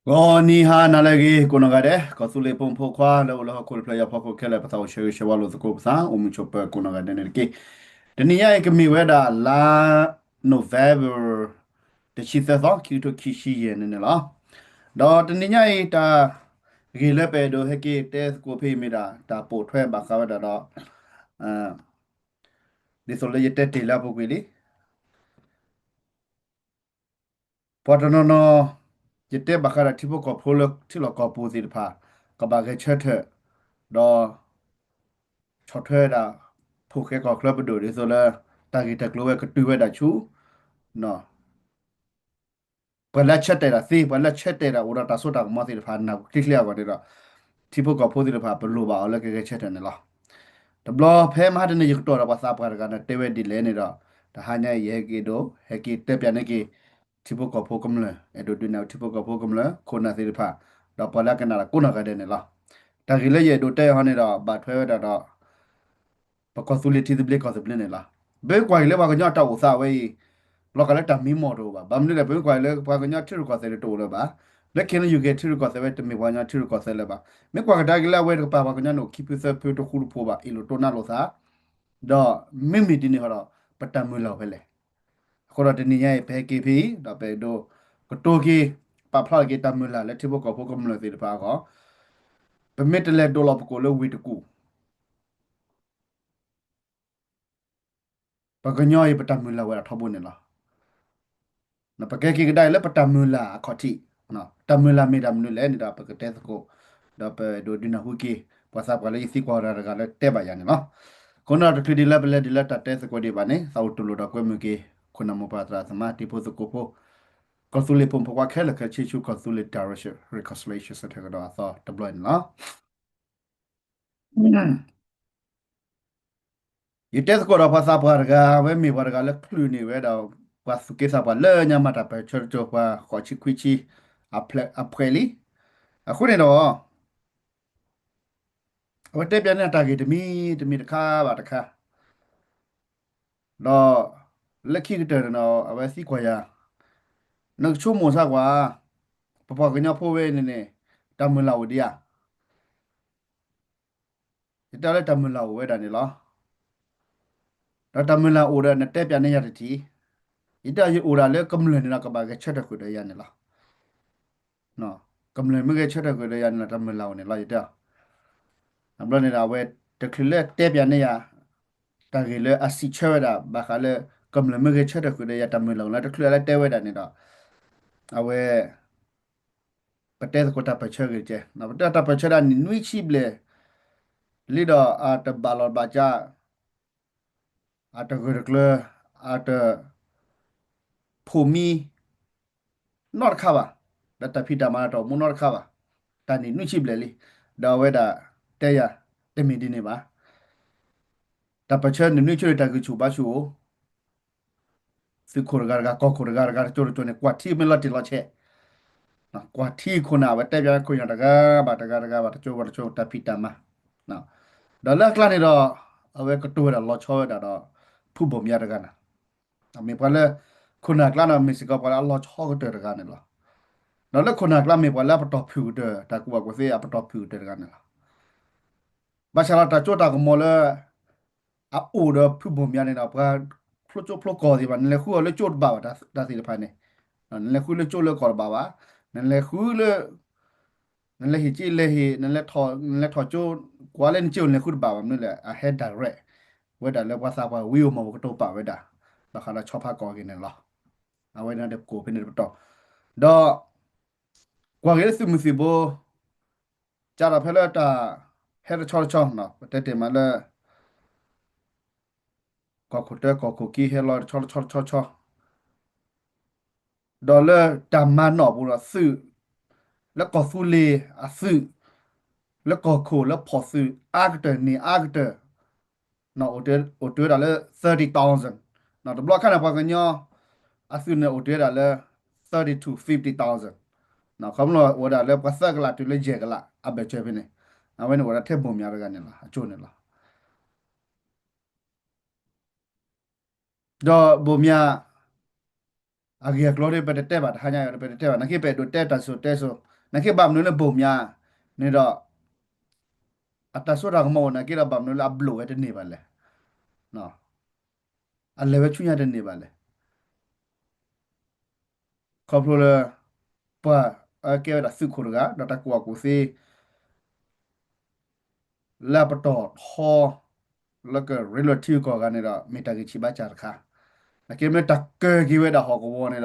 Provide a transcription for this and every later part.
ဂီၤနံၤဟါနၤလၢအဂ့ၤ ကိးနီၢ်ဂၤဒဲး ကီၢ်သူလ့ၤဖိမုၣ်ဖိခွါလၢအိၣ်လၢဟီၣ်ခိၣ်တဖျၢၣ်ညါဖီခိၣ်ခဲလၢာ် ပသးအိၣ်ဆၢဂ့ၤဆၢဝါလိာ်သကိးပသး အိၣ်မုာ်ဆိးပၢၤကိးနီၢ်ဂၤဒဲးန့ၣ်တက့ၢ်. တနံၤညါအံၤကမ့ၢ်ဝဲဒၣ်လါ November တဆံသၢသီ ခံကထိခံဆံယဲၢ်န့ၣ်န့ၣ်လီၤ. ဒီးတနံၤညါအံၤ တၢ်ဂ့ၢ်လၢပအဲၣ်ဒိးဟဲက့ၤတဲသကိးဖဲအံၤမ့ၢ်ဒၣ် တၢ်ပိာ်ထွဲဘၣ်ဃးဝဲဒၣ်ဒီး ဒ်သိးလၢယတဲတ့ၢ်လၢအပူၤကွံာ်လံ ပှၤတနီၤနီၤ ယတဲဘၣ်ဃးဒီးထံဖိကီၢ်ဖိလၢထံလီၢ်ကီၢ်ပူၤသ့ၣ်တဖၣ် ကဘၣ်ဂဲၤဆၢထၢၣ် ဒီး ဆီၣ်ထွဲဒၣ် ဖိၣ်ဃဲကီၢ်ချၢပဒိၣ် ဒ်သိးလၢ တၢ်ဂ့ၢ်တၢ်ကျိၤဝဲကတုၤဝဲဒၣ်ဆူ ပှၤလၢဆၢတဲာ်ဒၣ်သ့ ပှၤလၢဆၢတဲာ်ဒၣ်အိၣ်ဒီးတၢ်စိတၢ်ကမီၤသ့ၣ်တဖၣ် နၢ်ပူၤချ့ချ့အဂီၢ်န့ၣ်ဒီး ထံဖိကီၢ်ဖိသ့ၣ်တဖၣ် ပလိၣ်ဘၣ်အီၤလၢကဂဲၤဆၢထၢၣ်န့ၣ်လီၤ. တဘျီဖဲမဟါတနံၤ ယကတိၤဒီးပှၤသးပှၢ်တဂၤန့ၣ် တဲဝဲဒ်လဲၣ်န့ၣ်ဒီး တဟါညါအံၤ ယဟဲက့ၤဒိး ဟဲက့ၤတဲပၠးန့ၢ်က့ၤ ထံဖိကီၢ်ဖိကမျၢၢ် အဲၣ်ဒိးဒုးနၢ်ထံဖိကီၢ်ဖိကမျၢၢ် ခိၣ်နၢ်သ့ၣ်တဖၣ် ဒီးပှၤလၢအကနၣ်တၢ်ကိးနီၢ်ဂၤဒဲးန့ၣ်လီၤ. တၢ်ဂ့ၢ်လၢယအဲၣ်ဒိးတဲအီၤန့ၣ်ဒီး ဘၣ်ထွဲဝဲဒၣ်ဒီး ပကီၢ်သူလ့ၤထံသဘျ့ကီၢ်သဘျ့န့ၣ်လီၤ. ပမ့ၢ်ကွၢ်က့ၤလၢပှၤကညီတၢ်အိၣ်သးဝဲအံၤ လီၤဂာ်လၢတၢ်မံမီၢ်တအိၣ်ဘၣ်. ဘၣ်မနုၤလဲၣ် ပမ့ၢ်ကွၢ်လၢပှၤကညီထံရူၢ်ကီၢ်သဲးန့ၣ်တအိၣ်လၢၤဘၣ်. လၢ KNU က့ၤထံရူၢ်ကီၢ်သဲးဝဲ တမ့ၢ်ပှၤကညီထံရူၢ်ကီၢ်သဲးလၢၤဘၣ်. မ့ၢ်ကွၢ်ကဒါက့ၤလၢအဝဲတကပၤ ပှၤကညီန့ၣ်အိၣ်ခံဖုသၢဖုတဃူတဖိးဘၣ် အ့ၣ်လိာ်တိၢ်နါလိာ်သး ဒီးမ့မ့ၢ်ဒ်န့ၣ်ဃီဒီး ပတၢ်မုၢ်လၢ်အိၣ်ဖဲလဲၣ်. အဃိဒီးတနံၤညါအံၤ ပဟဲက့ၤဖဲအံၤ ဒီးပအဲၣ်ဒိးကတိၤက့ၤ ပာ်ဖျါက့ၤတၢ်မုၢ်လၢ်လၢထံဖိကီၢ်ဖိကမျၢၢ်သ့ၣ်တဖၣ်အဂီၢ် ပမ့ၢ်တလဲၤဒိးလီၤပကိာ်လၢဝ့ၢ်တကူၣ် ပှၤကညီအံၤပတၢ်မုၢ်လၢ်ဝဲဒၣ်ထီဘိန့ၣ်လီၤ. ပကဲက့ၤကဒါအံၤလၢပတၢ်မုၢ်လၢ်အခီၣ်ထံး, တၢ်မုၢ်လၢ်မ့ၢ်တၢ်မနုၤလဲၣ်န့ၣ်ဒီး ပကတဲသကိး, ဒီးပဒိးဒုးနၢ်ဟူက့ၤ ပှၤသးပှၢ်လၢယသံကွၢ်တဂၤတဂၤလၢတဲဘၣ်ယၤန့ၣ်လီၤ. အဃိန့ၣ်ဒီးတချုးဒံးလၢပလဲၤဒံးလၢတၢ်တဲသကိးဒံးဘၣ်န့ၣ် သးအိၣ်တူၢ်လိာ်ဒီးကွဲမုာ်က့ၤ ခိၣ်နၢ်မိၢ်ပၢ်သရၣ်သမါတံၤဖိသကိးဖိ ကီၢ်သူလ့ၤဖိမုၣ်ဖိခွါခဲလၢာ်ခဲဆ့ဆူ ကီၢ်သူလ့ၤ Direction Reconciliation Centre ကဒီးအသီတဘျီန့ၣ်လီၤ. ယတဲသကိးဒီးပှၤသးပှၢ်တဂၤ အဝဲမ့ၢ်ပှၤတဂၤလၢချုးန့ၢ်ဝဲဒၣ် ပှၤသူၣ်က့သးပှၢ်လၢညါမၤတၢ်ပၢၢ်ဆၢတကၠိ ပှၤဃိးဆံခွံဆံ အဖှဲးလံ. အဃိန့ၣ်ဒီး အဝဲတဲပၠးန့ၢ်တၢ်ဂ့ၢ်တမံၤတမံၤတခါဘၣ်တခါ ဒီးလၢခံကတၢၢ်န့ၣ်ဒီး အဝဲသံကွၢ်ယၤ, နကဆိကမိၣ်ဆၢကွၢ်, ပပှၤကညီဖိဝဲန့ၣ်န့ၣ် တၢ်မုၢ်လၢ်အိၣ်ဒံးဧါ. ယတဲလၢတၢ်မုၢ်လၢ်အိၣ်ဝဲဒၣ်န့ၣ်လီၤ. ဒီးတၢ်မုၢ်လၢ်အိၣ်ဒီးနတဲပၠးန့ၢ်ယၤတထံၣ်, ယတဲအီၤယအိၣ်ဒၣ်လၢကမျၢၢ်န့ၣ်ဒီး ကဘၣ်ဂဲၤဆၢထၢၣ်ဃုာ်ဒီးယၤန့ၣ်လီၤ. ကမျၢၢ်မ့ၢ်ဂဲၤဆၢထၢၣ်ဃုာ်ဒီးယၤန့ၣ်ဒီး တၢ်မုၢ်လၢ်အိၣ်န့ၣ်လီၤ ယတဲအီၤ. အဘျီန့ၣ်ဒီး အဝဲတချုးလၢတဲပၠးန့ၢ်ယၤ တၢ်ဂ့ၢ်လၢအစံးဆၢဝဲဒၣ် ဘၣ်ဃးလၢ ကမျၢၢ်မ့ၢ်ဂဲၤဆၢထၢၣ်ဃုာ်ဒီးယၤ တၢ်မုၢ်လၢ်အိၣ်လၢတချုးလၢတဲဝဲဒၣ်န့ၣ်ဒီး အဝဲ ပတဲသကိးတၢ်ပၢၢ်ဆၢဂ့ၤတက့ၢ်. ပတဲတၢ်ပၢၢ်ဆၢဒၣ်နံၣ်နွံဆံဘျဲၣ် လံဒီးအတဘၣ်လီၢ်ဘၣ်စး, အတဂၢၢ်တကျၢၤ, အတဖိးမံ နီတခါဘၣ်, ဒီးတၢ်ဖံးတၢ်မၤတအိၣ်မူနီတခါဘၣ်, တၢ်နံၣ်နွံဆံဘျဲၣ်လံ, ဒီးအဝဲဒၣ်တဲယၤ တမ့ၢ်ဒ်န့ၣ်ဘၣ်. တၢ်ပၢၢ်ဆၢနံၣ်နွံဆံန့ၣ် တၢ်ဂံၢ်ဆူၣ်ဘါဆူၣ်အိၣ် သုးခိၣ်တဂၤတဂၤ ကီၢ်ခိၣ်တဂၤတဂၤ တကၠိတကၠိန့ၣ် ကွၢ်ထံမ့ၢ်လီၤတံၢ်လီၤဆဲး, ကွၢ်ထံခိၣ်နၢ် အဝဲတဲပၠးခိၣ်နၢ်တဂၤဘၣ်တဂၤတဂၤဘၣ် တကၠိဘၣ်တကၠိ တၢ်ဖံးတၢ်မၤ, ဒီးလၢအကျါန့ၣ်ဒီး အဝဲကတိၤဝဲဒၣ်လီၤဆီဝဲဒၣ်ဒီး ဖုဘိၣ်မၠါတဂၤန့ၣ်, မ့ၢ်ပှၤလၢ ခိၣ်နၢ်ကျါန့ၣ် မ့ၢ်စ့ၢ်ကီးပှၤလၢအလီၤဆီကတၢၢ်တဂၤန့ၣ်လီၤ. ဒီးလၢခိၣ်နၢ်ကျါမ့ၢ်ပှၤလၢအပတီၢ်ဖုၣ်ကတၢၢ် တၢ်ကူၣ်ဘၣ်ကူၣ်သ့အပတီၢ်ဖုၣ်ကတၢၢ်တဂၤန့ၣ်လီၤ. ဘၣ်ဆၣ်ဒီးတၢ်စိတၢ်ကမီၤလၢ အအိၣ်ဒီးဖုဘိၣ်မၠါန့ၣ်ဒီး ပှၤဖျိကၠိဖျိကီၢ်သ့ၣ်တဖၣ် နလဲၤဃုအီၤလၢကၠိတဘၣ်ဘၣ် တၢ်သ့ၣ်တဖၣ်န့ၣ်, နလဲၤဃုလၢကၠိလၢကီၢ်တဘၣ်ဘၣ်, နလဲၤဃုလၢ နလဲၤဟ့ၣ်က့လဲၤဟ့ၣ် နလဲၤထီၣ် နလဲၤထီၣ်ကၠိ ကွၢ်လၢနကၠိနလဲၤဃုတဘၣ်ဘၣ် မနုၤလဲၣ် အဟဲ direct ဝဲဒၣ်လၢပှၤသးပှၢ်ဝံၤအမီၢ်ပကတိၤပာ်ဝဲဒၣ် ဘၣ်ဃးဒီးဆီဖါကီၢ်ဂ့ၢ်န့ၣ်လီၤ. အဝဲန့ၣ်တကိးဖဲန့ၣ်တပတီၢ်, ဒီး ကွၢ်က့ၤလၢသုးမုၢ်သံၣ်ဘိ ကဒီးဖဲလၢတၢ်ဟဲတဆီတဆီ ပတဲတ့ၢ်မးလၢ ကီၢ်ခိၣ်တၢ ကီၢ်ခိၣ်ခံ ဟဲလီၤတဆီတဆီတဆီဆီ ဒီးလၢတၢ်မၤနီၣ်ပူၤဒီးသုး လၢကီၢ်သူလ့ၤအသုး လၢကီၢ်ခိၣ်လၢဖီၣ်သုးအါကတၢၢ်န့ၣ်အါကတၢၢ် အိၣ်တ့ၢ်ဝဲဒၣ်လၢ thirty thousand, တဘျီခါန့ၣ် ပှၤကညီအသုးန့ၣ်အိၣ်တ့ၢ်ဝဲဒၣ်လၢ thirty to fifty thousand, ခီဖျိအိၣ်ဝဲဒၣ်လၢပှၤသၢကလးတုၤလၢယဲၢ်ကလး အဘၢၣ်စၢၤဖဲန့ၣ်, အဝဲန့ၣ်အိၣ်ဝဲဒၣ်ထဲဘိၣ်မၠါတဂၤန့ၣ်လီၤ အကၠိန့ၣ်လီၤ. ဒီးဘိၣ်မၠါ အဂ့ၢ်အကျိၤဒီး ပတတဲဘၣ် တဟါညါအံၤ ပတတဲဘၣ် နာ်က့ ပအဲၣ်ဒိးတဲတၢ်စံၣ်စိၤတဲစိၤ နာ်က့ဘၣ်မနုၤလၢဘိၣ်မၠါန့ၣ်ဒီး အတၢ်စိတၢ်ကမီၤအိၣ်နာ်က့ဒီး ဘၣ်မနုၤလၢအဘျိးဝဲတန့ၢ်ဘၣ်လဲၣ်. အလဲၤဝဲဆူညါတန့ၢ်ဘၣ်လဲၣ်. ခီဖျိလၢ ပှၤအကဲဝဲဒၣ်သုးခိၣ်တဂၤ ဒီးတၢ်ကူၣ်ဘၣ်ကူၣ်သ့ လၢအပတီၢ်ထီ လၢကရ့လိာ်ထံဂုၤကီၢ်ဂၤန့ၣ်ဒီး မ့ၢ်တၢ်ဂံၢ်ဆံးဘါစၢ်တခါ, နာ်က့မ့ၢ်တၢ်ကၢၤက့ၤဝဲဒၣ်ဟီၣ်ကဝီၤန့ၣ်ဒီး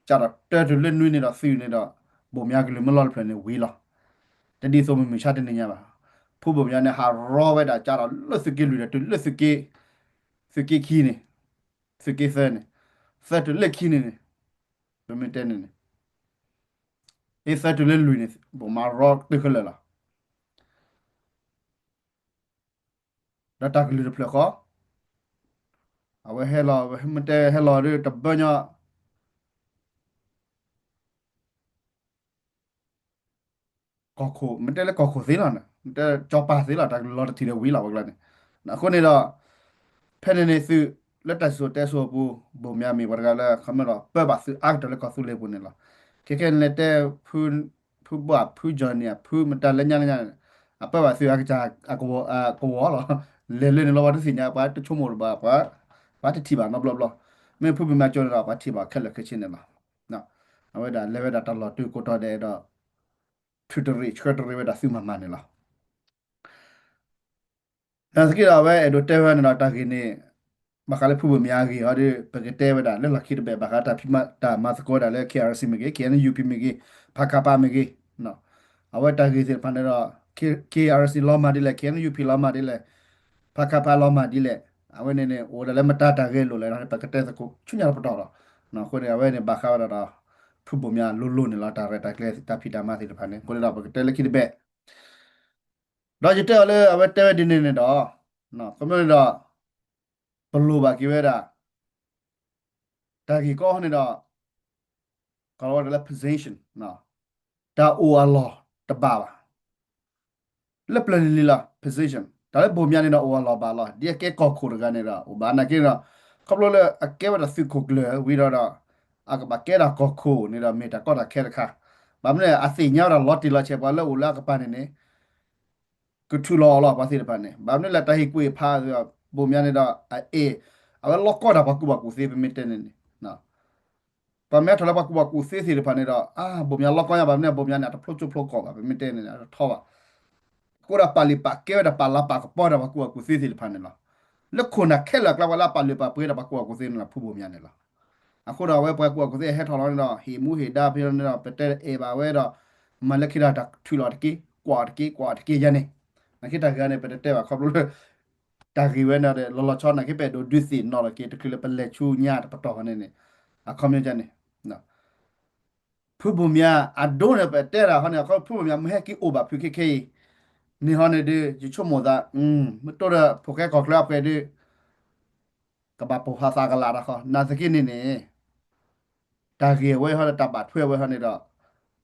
ကၢ်ဒီးတၢတုၤလၢနွံန့ၣ်ဒီးသုးန့ၣ်ဒီး ဘိၣ်မၠါကလုာ်မ့ၢ်လီၤတဖျၢၣ်န့ၣ်ဝံၤလီၤ. တဒ်သိးမုၢ်မုၢ်ဆါတနံၤညါဘၣ်. ဖုဘိၣ်မၠါန့ၣ် ဟးရီဝဲဒၣ်ကၢ်ဒီးလၢသုးက့လွံၢ်ဒီးတုၤလၢသုးက့ သုးက့ခံန့ၣ်, သုးက့သၢန့ၣ်, သၢတုၤလၢခံန့ၣ်န့ၣ်, ပမ့ၢ်တဲန့ၣ်န့ၣ် အ့ သၢတုၤလၢလွံၢ်န့ၣ် ဘိၣ်မၠါရီတုၤခဲလၢာ်လီၤ. ဒီးတၢ်ကလုၢ်တဖျၢၣ်ဃီ, အဝဲဟဲလီၤ မ့ၢ်တဲဟဲလီၤဒီးတဘျီညါ ကီၢ်ခိၣ် မ့ၢ်တဲလၢကီၢ်ခိၣ်သ့လီၤ, မ့ၢ်တဲကၠီၤပၤသ့လီၤ, တၢ်ကလုၢ်လီၤတထံၣ်ဒီးဝံၤလီၤ ပှၤကျါန့ၣ်. အဃိန့ၣ်ဒီး ဖဲန့ၣ်န့ၣ်သုး လၢတၢ်စံၣ်စိၤတဲစိၤအပူၤ ဘိၣ်မၠါမ့ၢ်ပှၤတဂၤလၢ ခီမ့ၢ်ဒီး ပၢဘၣ်သုးအါကတၢၢ်လၢကီၢ်သူလ့ၤပူၤန့ၣ်လီၤ. ခဲခဲန့ၣ်လဲၤတဲ ဖုဘၣ်ဖုကၠီၣ်န့ၣ် အဖုမတၤလၢညါလၢညါန့ၣ် အပၢဘၣ်သုးအါကစၢ် အကဝီၤလီၤ. လဲၤလၢန့ၣ်လီၤ ပှၤတသ့ၣ်ညါ ပှၤတဆိကမိၣ်တဘၣ် ပှၤတထံၣ်ဘၣ်နီတဘျီဘျီ. မ့ၢ်ဖုဘိၣ်မၠါကၠီၣ်န့ၣ်ဒီး ပှၤထံၣ်ဘၣ်ခဲလၢာ်ခဲဆ့န့ၣ်လီၤ. အဝဲဒၣ်လဲၤဝဲဒၣ်တၢ်လီၢ်တုၤကိးတီၤဒဲးဒီး ထုးတရံးဆှၢတရံးဝဲဒၣ်သုးမၤမၤန့ၣ်လီၤ. နာ်သက့ဒီး အဝဲအဲၣ်ဒိးတဲဝဲန့ၣ်ဒီး တၢ်ဂ့ၢ်န့ၣ် ဘၣ်ဃးလၢဖုဘိၣ်မၠါအဂ့ၢ်ဟီဒီး ပကတဲဝဲဒၣ်လၢလီၢ်ခံတဘ့ၣ် ဘၣ်ဃးတၢ်ဖံးမၤ တၢ်မၤသကိးဝဲဒၣ်လၢ K R C မ့ၢ်ဂ့ၤ, K N U P မ့ၢ်ဂ့ၤ, ဖကပ မ့ၢ်ဂ့ၤ, အဝဲတၢ်ဂ့ၢ်သ့ၣ်တဖၣ်န့ၣ်ဒီး K- K R C လီၤမၢ်ဒ်လဲၣ်, K N U P လီၤမၢ်ဒ်လဲၣ်, ဖကပ လီၤမၢ်ဒ်လဲၣ်, အဝဲန့ၣ်န့ၣ် အိၣ်ဝဲဒၣ်လၢမတၤတၢ်ဂ့ၢ်လိာ်လဲၣ်ဒီး ပကတဲသကိးဆူညါတပတီၢ်လီၤ. အဃိန့ၣ် အဝဲန့ၣ်ဘၣ်ဃးဝဲဒၣ်ဒီး ဖုဘိၣ်မၠါလိၤလိၤန့ၣ်လီၤ. တၢ်ရဲၣ်တၢ်ကျဲၤ တၢ်ဖံးတၢ်မၤသ့ၣ်တဖၣ်န့ၣ် အဃိန့ၣ်ဒီး ပကတဲလၢခံတဘ့ၣ် ဒီးယတဲအီၤလၢအဝဲတဲဝဲဒ်န့ၣ်န့ၣ်ဒီး ခီဖျိန့ၣ်ဒီး ပလိၣ်ဘၣ်က့ၤဝဲဒၣ် တၢ်ဂ့ၢ်ကီန့ၣ်ဒီး ကိးလီၤဝဲဒၣ်လၢ position တၢ်အိၣ်အလီၢ်တဘၣ်ဘၣ်. လၢပျၢၤလံၤလံၤလီၤ position တၢ်လၢဘိၣ်မၠါန့ၣ်ဒီး အိၣ်အလီၢ်ဘၣ်လီၤ. ဒ်အကဲကီၢ်ခိၣ်တဂၤန့ၣ်ဒီး အိၣ်ဘၣ်နာ်က့ဒီး ခီဖျိလၢအကဲဝဲဒၣ်သုးခိၣ်ကျၢၢ်ဝံၤဒီး အကဘၣ်ကဲဒၣ်ကီၢ်ခိၣ်န့ၣ်ဒီး မ့ၢ်တၢ်ကီတၢ်ခဲတခါ. ဘၣ်မနုၤလဲၣ် အသ့ၣ်ညါဝဲဒၣ်လီၤတံၢ်လီၤဆဲး ပှၤလၢအိၣ်လၢအကပၤန့ၣ်န့ၣ် ကထုးလီၤအီၤလီၤ ပှၤသ့ၣ်တဖၣ်န့ၣ်. ဘၣ်မနုၤလဲၣ် တၢ်ဟ့ၣ်ကူၣ်ဟ့ၣ်ဖး ဘိၣ်မၠါန့ၣ်ဒီး အအဲၣ် အဝဲလီၢ်ကီတၢ်ပှၤကူၣ်ဘၣ်ကူၣ်သ့ ပမ့ၢ်တဲန့ၣ်န့ၣ် ပှၤမ့ၢ်ထီၣ်လၢပှၤကူၣ်ဘၣ်ကူၣ်သ့သ့ၣ်တဖၣ်န့ၣ်ဒီး အါ ဘိၣ်မၠါလီၢ်ကီညါ ဘၣ်မနုၤ ဘိၣ်မၠါန့ၣ် အတဖျိကၠိဖျိကီၢ်ဘၣ် ပမ့ၢ်တဲန့ၣ် အတထီဘၣ်. အဃိဒီးပာ်လုၢ်ပာ်ကဲဝဲဒၣ်ပာ်လၤပာ်ကပီၤဒီးပှၤကူၣ်ဘၣ်ကူၣ်သ့သ့ၣ်တဖၣ်န့ၣ်လီၤ. လၢခိၣ်နၢ်ခဲလၢာ်အကျါ ပှၤလၢအပာ်လုၢ်ပာ်ပှ့ၤဒီးပှၤကူၣ်ဘၣ်ကူၣ်သ့န့ၣ်လီၤ ဖုဘိၣ်မၠါန့ၣ်လီၤ. အဃိဒီးအဝဲပှၤကူၣ်ဘၣ်ကူၣ်သ့ဟဲထီၣ်လီၤန့ၣ်ဒီး ဟ့ၣ်မူဟ့ၣ်ဒါဖဲန့ၣ်ဒီး ပတဲအဲၣ်ဘၣ်ဝဲဒီး မၤလၢခံဒီးတၢ်ထုးလီၤတက့ၢ် ကွၢ်အီၤတက့ၢ် ကွၢ်အီၤတက့ၢ်ယါန့ၣ်. နာ်က့တၢ်ဂ့ၢ်န့ၣ် ပတတဲဘၣ်ခီဖျိလၢ တၢ်ဂ့ၢ်ဝဲန့ၣ်ဒီး လီၤလီၤဆီနာ်က့ ပအဲၣ်ဒိးဒုးသ့ၣ်နီၣ်လီၤက့ၤ တချုးလၢပလဲၤဆူညါတပတီၢ်ဃီန့ၣ်န့ၣ် အခီပညီန့ၣ် ဖုဘိၣ်မၠါ အဒိန့ၣ် ပတဲဒၣ်ဟီန့ၣ် အခီဖုဘိၣ်မၠါ မ့ၢ်ဟဲက့ၤအိၣ်ဘၣ်ဖုခဲခဲအံၤ န့ၣ်ဟီန့ၣ်ဒီး ယဆိကမိၣ်သး မ့ၢ်တိၢ်ဒီးဖိၣ်ဃဲကီၢ်ချၢအပှဲၤဒီး ကဘၣ်ပိာ်ဖးသးကလးတၢ်ဃီ နာ်သက့န့ၣ်န့ၣ် တၢ်ဂ့ၢ်အဝဲဟီဒီး တၢ်ဘၣ်ထွဲအဝဲဟီန့ၣ်ဒီး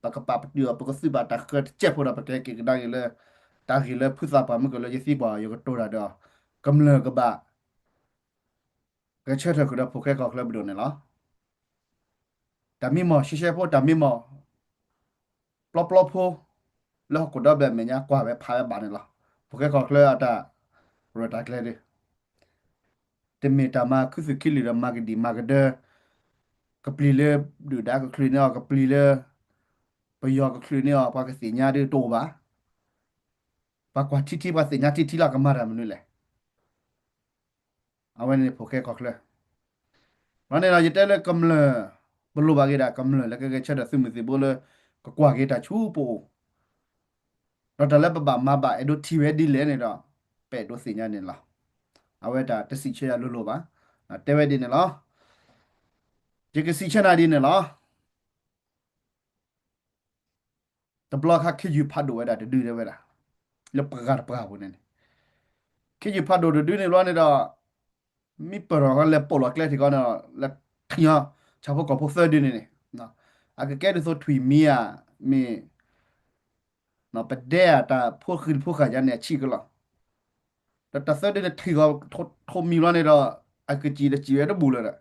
ပကပာ်ပတုာ်အီၤ ပကသုးဘၣ်တၢ်ဃၢတစဲးဖိဒီး ပကဟဲက့ၤကဒါက့ၤလၢ တၢ်ဂ့ၢ်လၢဖုသးပှၢ်မုၢ်ကလၢယသံကွၢ် ယကတိၤတၢ်ဒီး ကမျၢၢ်ကဘၣ် ဂဲၤဆၢထၢၣ်ဃုာ်ဒီးဖိၣ်ဃဲကီၢ်ချၢပဒိၣ်န့ၣ်လီၤ. တၢ်မံမီၢ်ရှဲရှဲဖိ တၢ်မံမီၢ် ပျီပျီဖိ လၢဟီၣ်ခိၣ်ဒီဘ့ၣ်အမဲာ်ညါ ကွၢ်ဝဲဖးဝဲဘၣ်န့ၣ်လီၤ. ဖိၣ်ဃဲကီၢ်ချၢအတၢ်ရဲၣ်တၢ်ကျဲၤဒီး တမ့ၢ်တၢ်မၤခူသူၣ်ခံလံၤဒီး မၤကဒံၣ်မၤကဒၢ ကပျံၤလၢဒုၣ်ဒါကချုးန့ၢ်အီၤ ကပျံၤလၢ ပယီၤကချုးန့ၢ်အီၤ ပှၤကသ့ၣ်ညါဒ်တအိၣ်ဘၣ်. ပှၤကွၢ်ထံထံ ပှၤသ့ၣ်ညါထံထံလၢကမၤတၢ်မနုၤလဲၣ်. အဝဲန့ၣ်ဖိၣ်ဃဲကီၢ်ချၢ ဘၣ်န့ၣ်ဒီး ယတဲလၢကမျၢၢ် ပလိၣ်ဘၣ်က့ၤဒၣ်ကမျၢၢ်လၢကဂဲၤဆၢထၢၣ်သုးမုၢ်သံၣ်ဘိလၢ ကကွၢ်က့ၤတၢ်ဆူပအိၣ် ဒီးတၢ်လၢပဘၣ်မၤဘၣ်အဲၣ်ဒိးထံၣ်ဝဲဒ်လဲၣ်န့ၣ်ဒီး ပအဲၣ်ဒိးသ့ၣ်ညါန့ၣ်လီၤ. အဝဲတၢ်တစံးဆၢယၤလိၤလိၤဘၣ်. တဲဝဲဒ်န့ၣ်လီၤ. ယကစံးဆၢနၤဒ်န့ၣ်လီၤ. တဘျီခါခ့ယုၢ်ဖးဒိၣ်ဝဲဒၣ်တဒုတဲဝဲဒၣ် လၢပှၤဂၤတပှၤပူၤန့ၣ်န့ၣ် ခ့ယုၢ်ဖးဒိၣ်တဒုန့ၣ်ဘျီန့ၣ်ဒီး မ့ၢ်ပၢၢ်ထီၣ်ဃီလဲၤပိာ်လီၤကျဲထံးဃီန့ၣ်ဒီး လဲၤထံၣ်အီၤ ဆၣ်ဖိကီၢ်ဖိသၢဒုန့ၣ်န့ၣ် အကကဲဒ်သိးထွံၣ်မံၤဧါ မ့ၢ် ပဒဲဧါ တၢ်ဖိဃံဖိဃာ်ယါန့ၣ် အဆံးကလီၢ် ဒီးတၢ်သၢဒုန့ၣ်ထံၣ်ဃီ ထိးမံၤဘျီန့ၣ်ဒီး အကစံၣ်ဒီးစံၣ်ဝဲတဘူၣ်လၢၤဒီး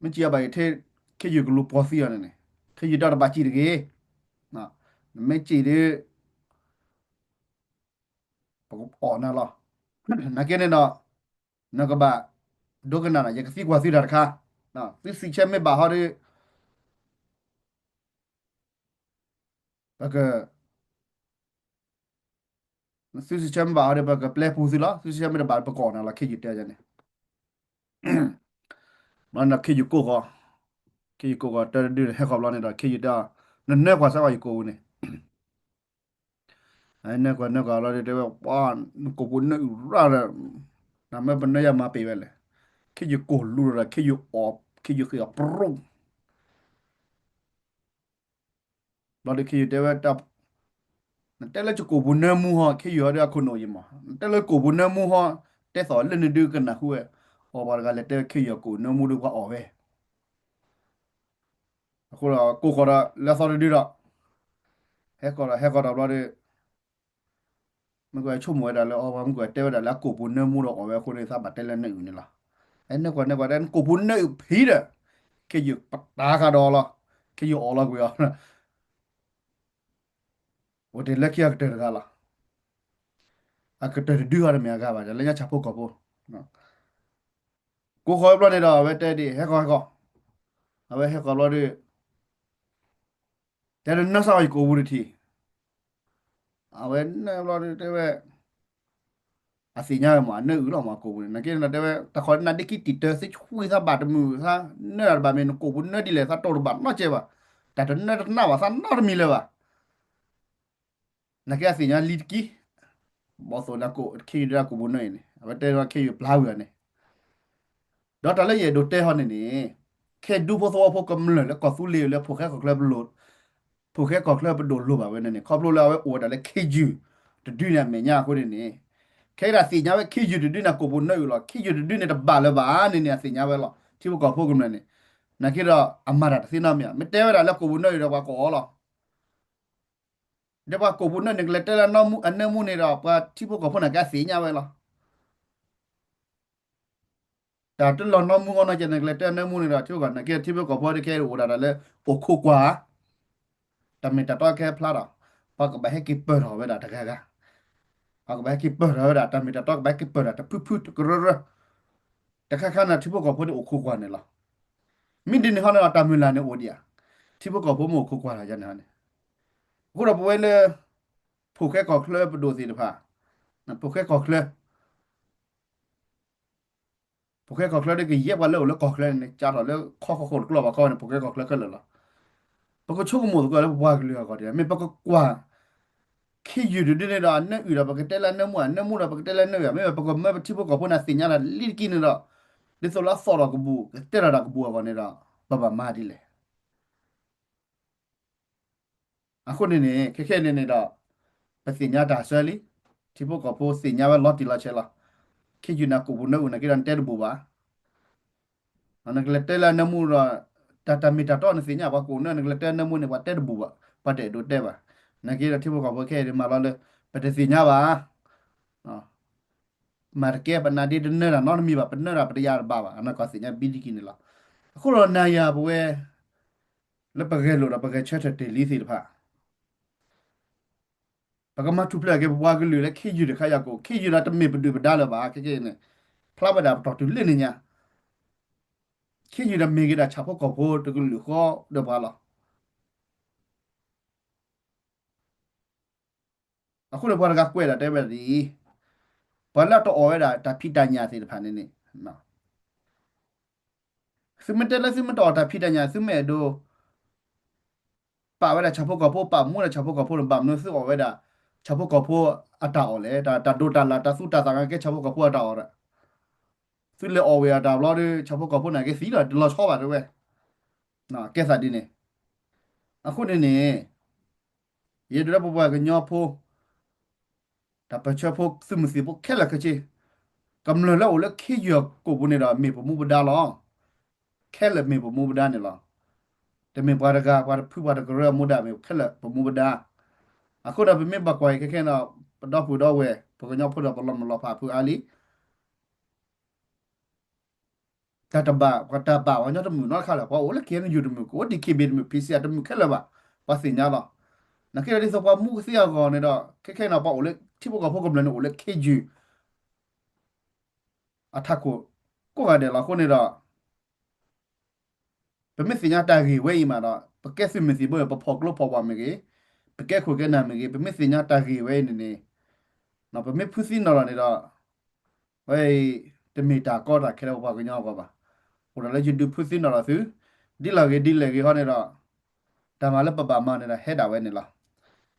မ့ၢ်စံၣ်အဘၣ်အံၤထဲ ခ့ယုၢ်ကလူၤပှီၤသံအီၤန့ၣ်န့ၣ် ခ့ယုၢ်တၢ်တဘၣ်စံၣ်တဂ့ၤ, နမ့ၢ်စံၣ်ဒီး ပကအီၣ်နၤလီၤ. နာ်က့န့ၣ်ဒီး နကဘၣ်ဒိကနၣ်ဒီး ယကသံကွၢ်သုတၢ်တခါ, သုစံးဆၢမ့ၢ်ဘၣ်ဟီဒီး ပက သုစံးဆၢမ့ၢ်ဘၣ်ဟီဒီး ပကပျဲပူၤသုလီၤ, သုစံးဆၢမ့ၢ်တဘၣ်ပကီၢ်နၤလီၤ ခ့ယုၢ်တဲန့ၣ်. ဘျီန့ၣ်ခ့ယုၢ်ကိးဃီ, ခ့ယုၢ်ကိးဃီ တၢ်တဒုန့ၣ် ဟဲဃီၤဘျီန့ၣ်ဒီး ခ့ယုၢ်တဲအီၤ, နနၢကွၢ်စၢ်ဝဲယကိာ်ပူၤန့ၣ်, နနၢကွၢ်နၢကွၢ်လီၤဒီး တဲဝဲ ပှၤ နကိာ်ပူၤနၢအုၣ်ရၣ်ဒီး နမ့ၢ်ပနၢယၤမၤပ့ၤဝဲလဲၣ်. ခ့ယုၢ်ကိာ်လူၤဒီး ခ့ယုၢ်အီၣ် ခ့ယုၢ်ဃ့အီၤပြူၣ် ဘျီဒီးခ့ယုၢ်တဲဝဲ, နတဲလၢယကိာ်ပူၤနၢမူဟီ ခ့ယုၢ်ဟီဒီးအခိၣ်နူာ်ယံၤမး, နတဲလၢကိာ်ပူၤနၢမူဟီ, တဲသိးလၢနဒုကနၣ်ဃုဝဲ, အီၤပှၤတဂၤလဲၤတဲဝဲခ့ယုၢ်အကိာ်နၢမူဒီးပှၤအီၣ်ဝဲ. အဃိဒီးကိးဃီၤဒီးလၢအသီတဒုဒီး, ဟဲဃီၤဒီး ဟဲဃီၤဒီးဘျီဒီး မ့ၢ်ကွၢ်ဆိကမိၣ်ဝဲဒၣ်လၢအီၤ ပှၤမ့ၢ်ကွၢ်တဲဝဲဒၣ်လၢအကိာ်ပူၤနၢမူဒီးအီၣ်ဝဲအဃိန့ၣ် သးဘၣ်တဲလၢနၢအုၣ်န့ၣ်လီၤ. နကွၢ်နကွၢ်တဲ နကိာ်ပူၤနၢအုၣ်ဖံးဒီး ခ့ယုၢ်ပတာ်ဃာ်ဒီးအီၤလီၤ. ခ့ယုၢ်အီၣ်လီၤကွံာ်အီၤ, အိၣ်တ့ၢ်လၢခံအကတၢၢ်တဂၤလီၤ. အကတၢၢ်တဒုဟီတမ့ၢ်အဂၤဘၣ် လၢညါဆၣ်ဖိကီၢ်ဖိ ကိးဃီၤဝဲဘျီန့ၣ်ဒီး အဝဲတဲဒ် ဟဲဃီၤဟဲဃီၤ, အဝဲဟဲဃီၤဘျီဒီး တဲနနၢစၢ်အီၤယကိာ်ပူၤတထံၣ်, အဝဲနၢဘျီဒီးတဲဝဲ အသ့ၣ်ညါဝဲမး အနၢအုၣ်လီၤမးကိာ်ပူၤန့ၣ် နာ်က့ဒီးတဲဝဲ တၢ်ခီနၢဒ့ခံတံာ်တၢ သ့ၣ်ဆှံသးဘၣ်တမုာ် သးနၢတၢ်တဘၣ်မ့ၢ် နကိာ်ပူၤနၢဒ်လဲၣ် သးတိၢ်တဘၣ်နီတစဲးဘၣ်, တၢ်တနၢတနၢဘၣ်သးနီတမံၤလၢၤဘၣ်. နာ်က့အသ့ၣ်ညါလံတကံၢ်, ဘီသိၣ်န့ၣ် ခ့ယုၢ်ဒၣ်ကိာ်ပူၤနၢအံၤန့ၣ် အဝဲတဲဝဲခ့ယုၢ်ပျါဝံၤအီၤန့ၣ်, ဒီးတၢ်လၢယအဲၣ်ဒိးတဲဟီန့ၣ်န့ၣ်, ခဲဒူဖိသဝီဖိကမျၢၢ်လၢကီၢ်သူလ့ၤလၢဖိၣ်ဃဲကီၢ်ချၢပဒိၣ်, ဖိၣ်ဃဲကီၢ်ချၢပဒိၣ်လိၣ်ဘၣ်ဝဲန့ၣ်န့ၣ် ခီဖျိလၢအဝဲအိၣ်ဝဲဒၣ်လၢခ့ယုၢ်တဒုန့ၣ်အမဲာ်ညါအဃိန့ၣ်န့ၣ်, ခဲဒၣ်သ့ၣ်ညါဝဲခ့ယုၢ်တဒုန့ၣ်ကိာ်ပူၤနၢအုၣ်လီၤ ခ့ယုၢ်တဒုန့ၣ်တဘၣ်လၢၤဘၣ်န့ၣ်န့ၣ် အသ့ၣ်ညါဝဲလီၤ ထံဖိကီၢ်ဖိကမျၢၢ်န့ၣ်, နာ်က့ဒီးအမၤတၢ်တသ့နီတမံၤ မ့ၢ်တဲဝဲဒၣ်လၢကိာ်ပူၤနၢအုၣ်ဒီးပှၤကိးအီၤလီၤ. ဒီးပှၤကိာ်ပူၤနၢန့ၣ် ကလဲၤတဲလၢအနၢမူန့ၣ်ဒီး ပှၤထံဖိကီၢ်ဖိန့ၣ်ကသ့ၣ်ညါဝဲလီၤ. တၢ်တလီၤနီၢ်မူအီၤနီၢ်ကဲန့ၣ် ကလဲၤတဲအနၢမူန့ၣ်ဒီး ထံဖိကီၢ် နာ်က့ထံဖိကီၢ်ဖိတကဲအိၣ်ဒၣ်တၢ်လၢ အိၣ်ခိးကွၢ်ဧါ, တၢ်မ့ၢ်တၢ်တီကဟဲဖျါဒီး ပှၤကဘၣ်ဟဲက့ၤပၢၢ်ထီၣ်ဝဲဒၣ်တဂၤဂၤ, ပှၤကဘၣ်ဟဲက့ၤပၢၢ်ထီၣ်ဝဲဒၣ် တၢ်မ့ၢ်တၢ်တီကဘၣ်ဟဲက့ၤပၢၢ်ထီၣ်တဖုဖုတကရၢရၢ တခါခါန့ၣ် ထံဖိကီၢ်ဖိန့ၣ်အိၣ်ခိးကွၢ်န့ၣ်လီၤ. မ့ၢ်ဒ်န့ၣ်ဟီန့ၣ်ဒီး တၢ်မုၢ်လၢ်န့ၣ်အိၣ်ဒံးဧါ, ထံဖိကီၢ်ဖိမ့ၢ်အိၣ်ခိးကွၢ်လၢယၤန့ၣ်ဟီန့ၣ်, အဃိဒီးပဝဲလၢ ဖိၣ်ဃဲကီၢ်ချၢပဒိၣ်သ့ၣ်တဖၣ်, ဖိၣ်ဃဲကီၢ်ချၢ ဖိၣ်ဃဲကီၢ်ချၢဒီးကယဲၢ်ပှၤလၢအိၣ်လၢကီၢ်ချၢန့ၣ် ကၢ်ထီၣ်လၢခီဃီဃိၣ်တကျီၢ်ဘၣ်ခီန့ၣ် ဖိၣ်ဃဲကီၢ်ချၢခဲလၢာ်လီၤ. ပကဆိကမိၣ်သကိးလၢပပှၤကလုာ်အဂီၢ်ဒ် မ့ၢ်ပကကွၢ် ခ့ယုၢ်တဒုန့ၣ်ဒီး အနၢအုၣ်ဒီးပကတဲလၢအနၢမူ အနၢမူဒီးပကတဲလၢအနၢအုၣ် မ့ၢ်ပကမၢပထံဖိကီၢ်ဖိန့ၣ်သ့ၣ်ညါလၢလံတကံၢ်န့ၣ်ဒီး ဒ်သိးလၢအသီၣ်ထီၣ်ကဘူၣ် ကတဲထီၣ်တၢ်ကဘူၣ်အဂီၢ်န့ၣ်ဒီး ပဘၣ်မၤဒ်လဲၣ်. အဃိန့ၣ်န့ၣ် ခဲခဲန့ၣ်န့ၣ်ဒီး ပသ့ၣ်ညါတၢ်ဆၢလံ, ထံဖိကီၢ်ဖိသ့ၣ်ညါဝဲလီၤတံၢ်လီၤဆဲးလီၤ. ခ့ယုၢ်န့ၣ်ကိာ်ပူၤနၢအုၣ်နာ်က့ဒီးနတဲတဘူၣ်ဘၣ်. နကလဲၤတဲလၢအနၢမူဒီး တၢ်တၢ်မ့ၢ်တၢ်တီနသ့ၣ်ညါ ပှၤကိးနၢ နကလဲၤတဲအနၢမူန့ၣ် ပှၤတဲတဘူၣ်ဘၣ်, ပှၤတအဲၣ်ဒိးတဲဘၣ်. နာ်က့ဒီးထံဖိကီၢ်ဖိခဲအံၤန့ၣ်မၤလီၤလၢ ပတသ့ၣ်ညါဘၣ်. မၤတကဲပနၢ်ဒ့တနၢတၢ်နီတမံၤဘၣ်, ပနၢတၢ်ပတယၤတဘၣ်ဘၣ်, အနီၢ်ကီၢ်သ့ၣ်ညါဘံတကံၢ်န့ၣ်လီၤ. အဃိဒီးနၤယၤပဝဲ လၢပဂဲၤလိာ်ဒီးပဂဲၤဆၢထၢၣ်တ့ၢ်လံသ့ၣ်တဖၣ် ပကမၤထူၣ်ဖျဲးက့ၤပပှၤကလုာ်လၢခ့ယုၢ်တခါယၤကိာ်, ခ့ယုၢ်ဒီးတမ့ၢ်ပဒုၣ်ပဒါလၢၤဘၣ်, ခဲခဲအံၤန့ၣ် ဖျါဝဲဒၣ်ပတီၢ်တုၤလၢန့ၣ်ညါ, ခ့ယုၢ်ဒီးမ့ၢ်က့ၤဒၣ်ဆၣ်ဖိကီၢ်ဖိတကလုာ်ဃီဒီးပှၤလီၤ. အဃိန့ၣ်ပှၤတဂၤကွဲးဒၣ်တဲဝဲဒၣ်ဒ်အံၤ, ပှၤလၢတအီၣ်ဝဲဒၣ်တၢ်ဖံးတၢ်ညၣ်သ့ၣ်တဖၣ်န့ၣ်န့ၣ် သုမ့ၢ်တဲလၢသုမ့ၢ်တအီၣ်တၢ်ဖံးတၢ်ညၣ် သုမ့ၢ်အဲၣ်ဒိး ပာ်ဝဲဒၣ်ဆၣ်ဖိကီၢ်ဖိ ပာ်မူဒၣ်ဆၣ်ဖိကီၢ်ဖိန့ၣ် ဘၣ်မနုၤသုအီၣ်ဝဲဒၣ် ဆၣ်ဖိကီၢ်ဖိအတၢ်အီၣ်လဲၣ်, တၢ်ဒိးတၢ်လၣ် တၢ်သူတၢ်သၣ်နာ်က့ ဆၣ်ဖိကီၢ်ဖိအတၢ်အီၣ်ဒီး သုလဲၤအီၣ်ဝဲအတၢ်ဘျီဒီး ဆၣ်ဖိကီၢ်ဖိန့ၣ်က့သံလီၤ တလီၤဆီဘၣ်တဲဝဲ, ကဲသးဒ်န့ၣ်. အဃိန့ၣ်န့ၣ် ယဲဒၣ်လၢပပှၤကညီဖိ တၢ်ပၢၢ်ဆၢဖိသုးမုၢ်သံၣ်ဘိခဲလၢာ်ခဲဆ့, ကမျၢၢ်လၢအိၣ်လၢခ့ယုၢ်ကိာ်ပူၤန့ၣ်ဒီး မ့ၢ်ပမူပဒါလီၤ. ခဲလၢာ်မ့ၢ်ပမူပဒါန့ၣ်လီၤ. တမ့ၢ်ပှၤတဂၤ ပှၤတဖု ပှၤတကရၢအမူဒါ မ့ၢ်ခဲလၢာ်ပမူပဒါ. အဃိဒီးပမ့ၢ်ဘၣ်ကွၢ်အံၤခဲခဲဒီး ပဒီပုၢ်ဒီဝဲၢ် ပကညီဖိဒီးပလီၤမုၢ်လီၤဖးဖုအါလံ. တၢ်တဘၣ် ပှၤတၢ်ဘၣ်ပှၤကညီတမုာ်နီတခါလၢၤ, ပှၤအိၣ်လၢ K N U တမုာ်, ကအိၣ် D K B တမုာ်, P C R တမုာ်ခဲလၢာ်ဘၣ်, ပှၤသ့ၣ်ညါလီၤ. နာ်က့ဒီးဒ်သိးပှၤမူကသ့အဂီၢ်န့ၣ်ဒီး ခဲခဲအံၤန့ၣ် ပှၤအိၣ်လၢထံဖိကီၢ်ဖိကမျၢၢ်န့ၣ် အိၣ်လၢ K G အထးခိၣ်ကိးဂၤဒဲးလီၤ. အဃိန့ၣ်ဒီး ပမ့ၢ်သ့ၣ်ညါတၢ်ဂ့ၢ်ဝဲအံၤမးဒီး ပကဲသုးမုၢ်သံၣ်ဘိ ပဖီၣ်ကျိဖီၣ်ဝါမ့ၢ်ဂ့ၤ, ပကဲခိၣ်ကဲနၢ်မ့ၢ်ဂ့ၤ, ပမ့ၢ်သ့ၣ်ညါတၢ်ဂ့ၢ်ဝဲအံၤန့ၣ်န့ၣ် ပမ့ၢ်ဖုသံနီၣ်လီၤန့ၣ်ဒီး ဝဲအံၤ တမ့ၢ်တၢ်ကီတၢ်ခဲလၢပပှၤကညီအဂီၢ်ဘၣ်. အိၣ်ဒီးလၢယဒုးဖုသံနီၣ်လီၤသု ဒ်လဲၣ်ဂ့ၤဒ်လဲၣ်ဂ့ၤဟီန့ၣ်ဒီး တၢ်မၤလၢပဘၣ်မၤန့ၣ်ဒီးဟဲဒၣ်ဝဲန့ၣ်လီၤ.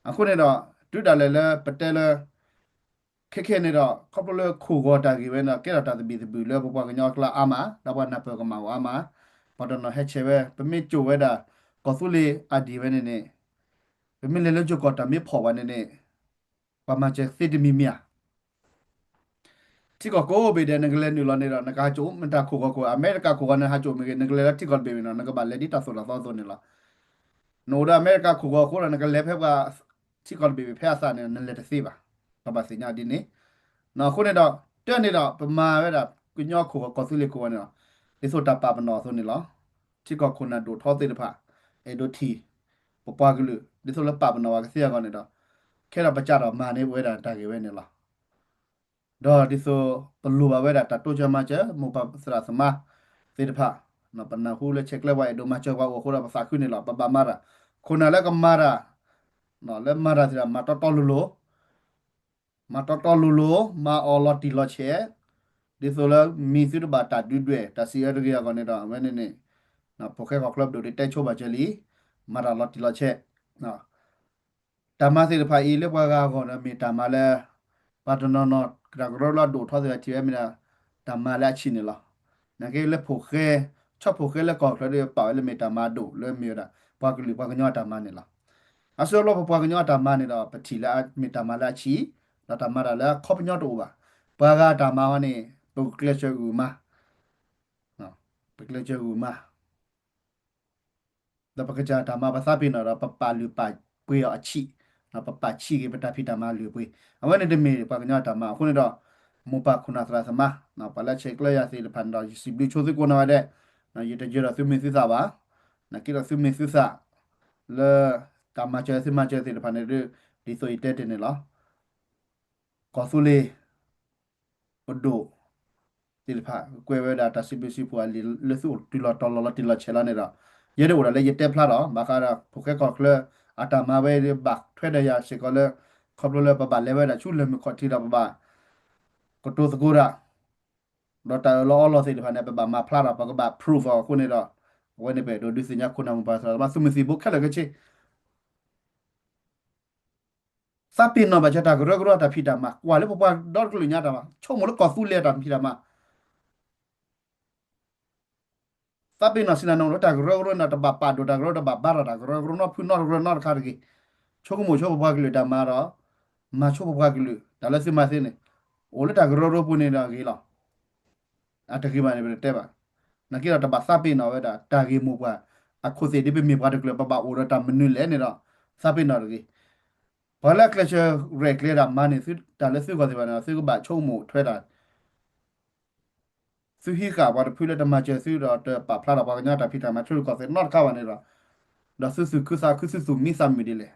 အဃိန့ၣ်ဒီး တုၤဒၣ်လဲာ်လၢပတဲလၢ ခဲခဲန့ၣ်ဒီး ခီဖျိလၢခိၣ်ဂီၤတၢ်ဂ့ၢ်ဝဲန့ၣ်ဒီး ကဲထီၣ်တၢ်သဘံၣ်သဘုၣ်လၢပပှၤကညီအကျါအါမး, ဒီးပှၤနၢ်ပၢၢ်ကမၣ်အီၤအါမး, ပှၤတနီၤဟဲဆဲးဝဲ, ပမ့ၢ်စိာ်ဝဲဒၣ် ကီၢ်သူလ့ၤအဒံၣ်ဝဲန့ၣ်န့ၣ်, ပမ့ၢ်လဲၤလၢယိၤကီၢ်တၢ်မ့ၢ်ဖီၣ်ဝဲန့ၣ်န့ၣ်, ပှၤမၤစၢၤသ့တမံၤမံၤဧါ. ထံကီၢ်ကိးဘ့ၣ်ဒဲး နကလဲၤနုာ်လီၤန့ၣ်ဒီး နကဟးစိာ်မ့ၢ်တၢ်ခိၣ်ဂီၤခိၣ် အမဲရကၤခိၣ်ဂီၤန့ၣ် ဟးစိာ်မ့ၢ်ဂ့ၤ, နကလဲၤလၢထံကီၢ်တဘ့ၣ်ဘ့ၣ်န့ၣ် နကဘၣ်လဲၤဒ်တၢ်သိၣ်တၢ်သီအသိးန့ၣ်လီၤ. နအိၣ်ဒီးအမဲရကၤခိၣ်ဂီၤအဃိဒီး နကလဲၤဖဲပှၤ ထံကီၢ်တဘ့ၣ်ဘ့ၣ်ဖဲအသးန့ၣ် နလဲၤတသ့ဘၣ်. ပဘၣ်သ့ၣ်ညါဒ်န့ၣ်, အဃိန့ၣ်ဒီး တၢ်န့ၣ်ဒီး ပမၤဝဲဒၣ် ကညီခိၣ်ဂီၤကီၢ်သူလ့ၤခိၣ်ဂီၤန့ၣ်ဒီး ဒ်သိးတၢ်ပာ်ပနီၣ်အသိးန့ၣ်လီၤ. ထံကီၢ်ခိၣ်နၢ်ဒိၣ်ထီသ့ၣ်တဖၣ် အဲၣ်ဒိးထံၣ် ပပှၤကလုာ် ဒ်သိးလၢပာ်ပနီၣ်ဝဲကသ့အဂီၢ်န့ၣ်ဒီး ခဲဒီးပကးထီၣ်မၤန့ၢ်ဝဲဒၣ်တၢ်ဂ့ၢ်ဝဲန့ၣ်လီၤ. ဒီးဒ်သိးပလိၣ်ဘၣ်ဝဲဒၣ်တၢ်တိစၢၤမၤစၢၤ မိၢ်ပၢ်သရၣ်သမါသ့ၣ်တဖၣ်, ပနၢ်ဟူလၢဆဲးကျၢပှၤအဲၣ်ဒိးမၤစၢၤပှၤအိၣ်အဃိဒီး ပသးခုန့ၣ်လီၤ. ပဘၣ်မၤတၢ်, ခိၣ်နၢ်လၢကမၤတၢ်, လၢမၤတၢ်သ့ၣ်တဖၣ် မၤတီတီလိၤလိၤ, မၤတီတီလိၤလိၤ, မၤအီၤလီၤတံၢ်လီၤဆဲး, ဒ်သိးလၢမံၤသုတဘၣ်တၢ်ဒုးဒွဲၣ် တၢ်စံးအၢတဂ့ၤအဂီၢ်န့ၣ်ဒီး အဝဲန့ၣ်န့ၣ် ဖိၣ်ဃဲကီၢ်ချၢပဒိၣ်ဒုးတဲဆိဘၣ်စၢၤလံ, မၤတၢ်လီၤတံၢ်လီၤဆဲး တၢ်မၤသ့ၣ်တဖၣ်အံၤ လၢပှၤဂၤအဂီၢ်ဒီး မ့ၢ်တၢ်မၤလၢ ပှၤတနီၤနီၤ တၢ်ကရၢကရိအဒိၣ်ထီသ့ၣ်တဖၣ်ထံၣ်ဝဲမ့ၢ်ဒၣ် တၢ်မၤလၢအဆံးန့ၣ်လီၤ. နာ်က့လၢဖိၣ်ဃဲ, ဆီဖိၣ်ဃဲလၢကီၢ်ချၢဒီး ပာ်ဝဲလၢမ့ၢ်တၢ်မၤဒိၣ်လၢမ့ၢ်ဝဲဒၣ် ပှၤကလုာ်ပှၤကညီအတၢ်မၤန့ၣ်လီၤ. အဆၢလီၤပပှၤကညီအတၢ်မၤန့ၣ်ဒီး ပထံၣ်လၢမ့ၢ်တၢ်မၤလၢအဆံး, ဒီးတၢ်မၤတၢ်လၢအခီပညီတအိၣ်ဘၣ်. ပှၤဂၤအတၢ်မၤဝဲန့ၣ် ပကျဲးစၢးဂုာ်မၤ, ပကျဲးစၢးဂုာ်မၤ ဒီးပကစၢ်တၢ်မၤပသးပ့ၤနီၣ်ဒီး ပပာ်လုၢ်ပာ်ပှ့ၤအီၤအဆံး, ပပာ်ဆံးက့ၤပတၢ်ဖံးတၢ်မၤအလုၢ်အပှ့ၤ, အဝဲန့ၣ်တမ့ၢ်ပှၤကညီတၢ်မၤအဃိန့ၣ်ဒီး မိၢ်ပၢ်ခိၣ်နၢ်သရၣ်သမါ, ပှၤလၢဆဲးကျၢယၤသ့ၣ်တဖၣ်န့ၣ်ဒီး ယစံးဘျုးဆိသုကိးနီၢ်ဂၤဒဲး, ယတယၢၤဒီးသုမ့ၢ်သုသးဘၣ်, နာ်က့ဒီးသုမ့ၢ်သုသး လၢ တၢ်မၤစၢၤသုမၤစၢၤသ့ၣ်တဖၣ်န့ၣ်ဒီး ဒ်သိးယတဲတ့ၢ်န့ၣ်လီၤ. ကီၢ်သူလ့ၤ ပဒိၣ်သ့ၣ်တဖၣ် ကွဲးဝဲဒၣ်တၢ်စံးဘျုးစံးဖှိၣ်အလံာ်လၢသုအိၣ်တုၤလီၤတီၤလီၤလီၤတံၢ်လီၤဆဲးလီၤန့ၣ်ဒီး ယဲဒၣ်အိၣ်ဒၣ်လၢယတဲဖျါဒီး ဘၣ်ဃးဒီး ဖိၣ်ဃဲကီၢ်ချၢ အတၢ်မၤဝဲဒၣ်ဘၣ်ထွဲဒီးယၤစ့ၢ်ကီးလၢ ခီဖျိလၢပဘၣ်လဲၤဝဲဒၣ်ဆူလၢၢ်မုၢ်ခီၣ်ထံးဒီးပဘၣ် ကတိၤသကိးတၢ် ဒီးတၢ်အၢၣ်လီၤအီလီၤသ့ၣ်တဖၣ်န့ၣ် ပဘၣ်မၤဖျါဒီး ပကဘၣ် proof အီၤအဃိန့ၣ်ဒီး အဝဲန့ၣ်ပအဲၣ်ဒိးဒုးသ့ၣ်ညါခိၣ်နၢ်မိၢ်ပၢ်သရၣ်သမါသုးမုၢ်သံၣ်ဘိခဲလၢာ်ခဲဆ့ သးပ့ၤနီၣ်ဘၣ်စၢၤတၢ်ကရၢကရိတၢ်ဖံးတၢ်မၤ ကွၢ်လၢပပှၤဒီတကလုာ်ညါတၢ်မၤ ဆိကမိၣ်လၢကီၢ်သူလ့ၤတၢ်ဖံးတၢ်မၤ သးပ့ၤနီၣ်စံးနၤနအိၣ်လၢတၢ်ကရၢကရိန့ၣ် တဘၣ်ပာ်ဒိၣ်တၢ်ကရၢ တဘၣ်ဘါထီၣ်တၢ်ကရၢကရိနီတဖုနီတကရၢနီတခါတဂ့ၤ ဆိကမိၣ်ဆိပပှၤကလုာ်တၢ်မၤဒီး မၤဆိပပှၤကလုာ် တၢ်လၢသုမၤသ့န့ၣ် အိၣ်လၢတၢ်ကရၢကရိပူၤန့ၣ်ဒီးဂ့ၤလီၤ အတဂ့ၤဘၣ်န့ၣ် ပတတဲဘၣ်. နာ်က့ဒီးတဘၣ်သးပ့ၤနီၣ်ဝဲဒၣ် တၢ်ဂ့ၢ်မိၢ်ပှၢ် အခိၣ်သ့ၣ်ဒ်ပမ့ၢ်ပှၤတကလုာ် ပဘၣ်အိၣ်ဒီးတၢ်မနုၤလဲၣ်န့ၣ်ဒီး သးပ့ၤနီၣ်တဂ့ၤ. ပှၤလၢအကျဲးစၢးရဲၣ်ကျဲၤဒၣ်မၤန့ၢ်သု တၢ်လၢသုဂီၢ်သ့ၣ်တဖၣ်န့ၣ်ဒီး သုကဘၣ်ဆိကမိၣ်ထွဲတၢ် သုဟံးဃာ်ပှၤတဖုလၢတမၤစၢၤသုဒီး တပာ်ဖျါထီၣ်ပှၤကညီတၢ်ဖံးတၢ်မၤဆူကီၢ်သဲးနီတခါဘၣ်န့ၣ်ဒီး ဒီးသုသူၣ်ခုသးခု သုသူၣ်မံသးမုာ်ဒ်လဲၣ်.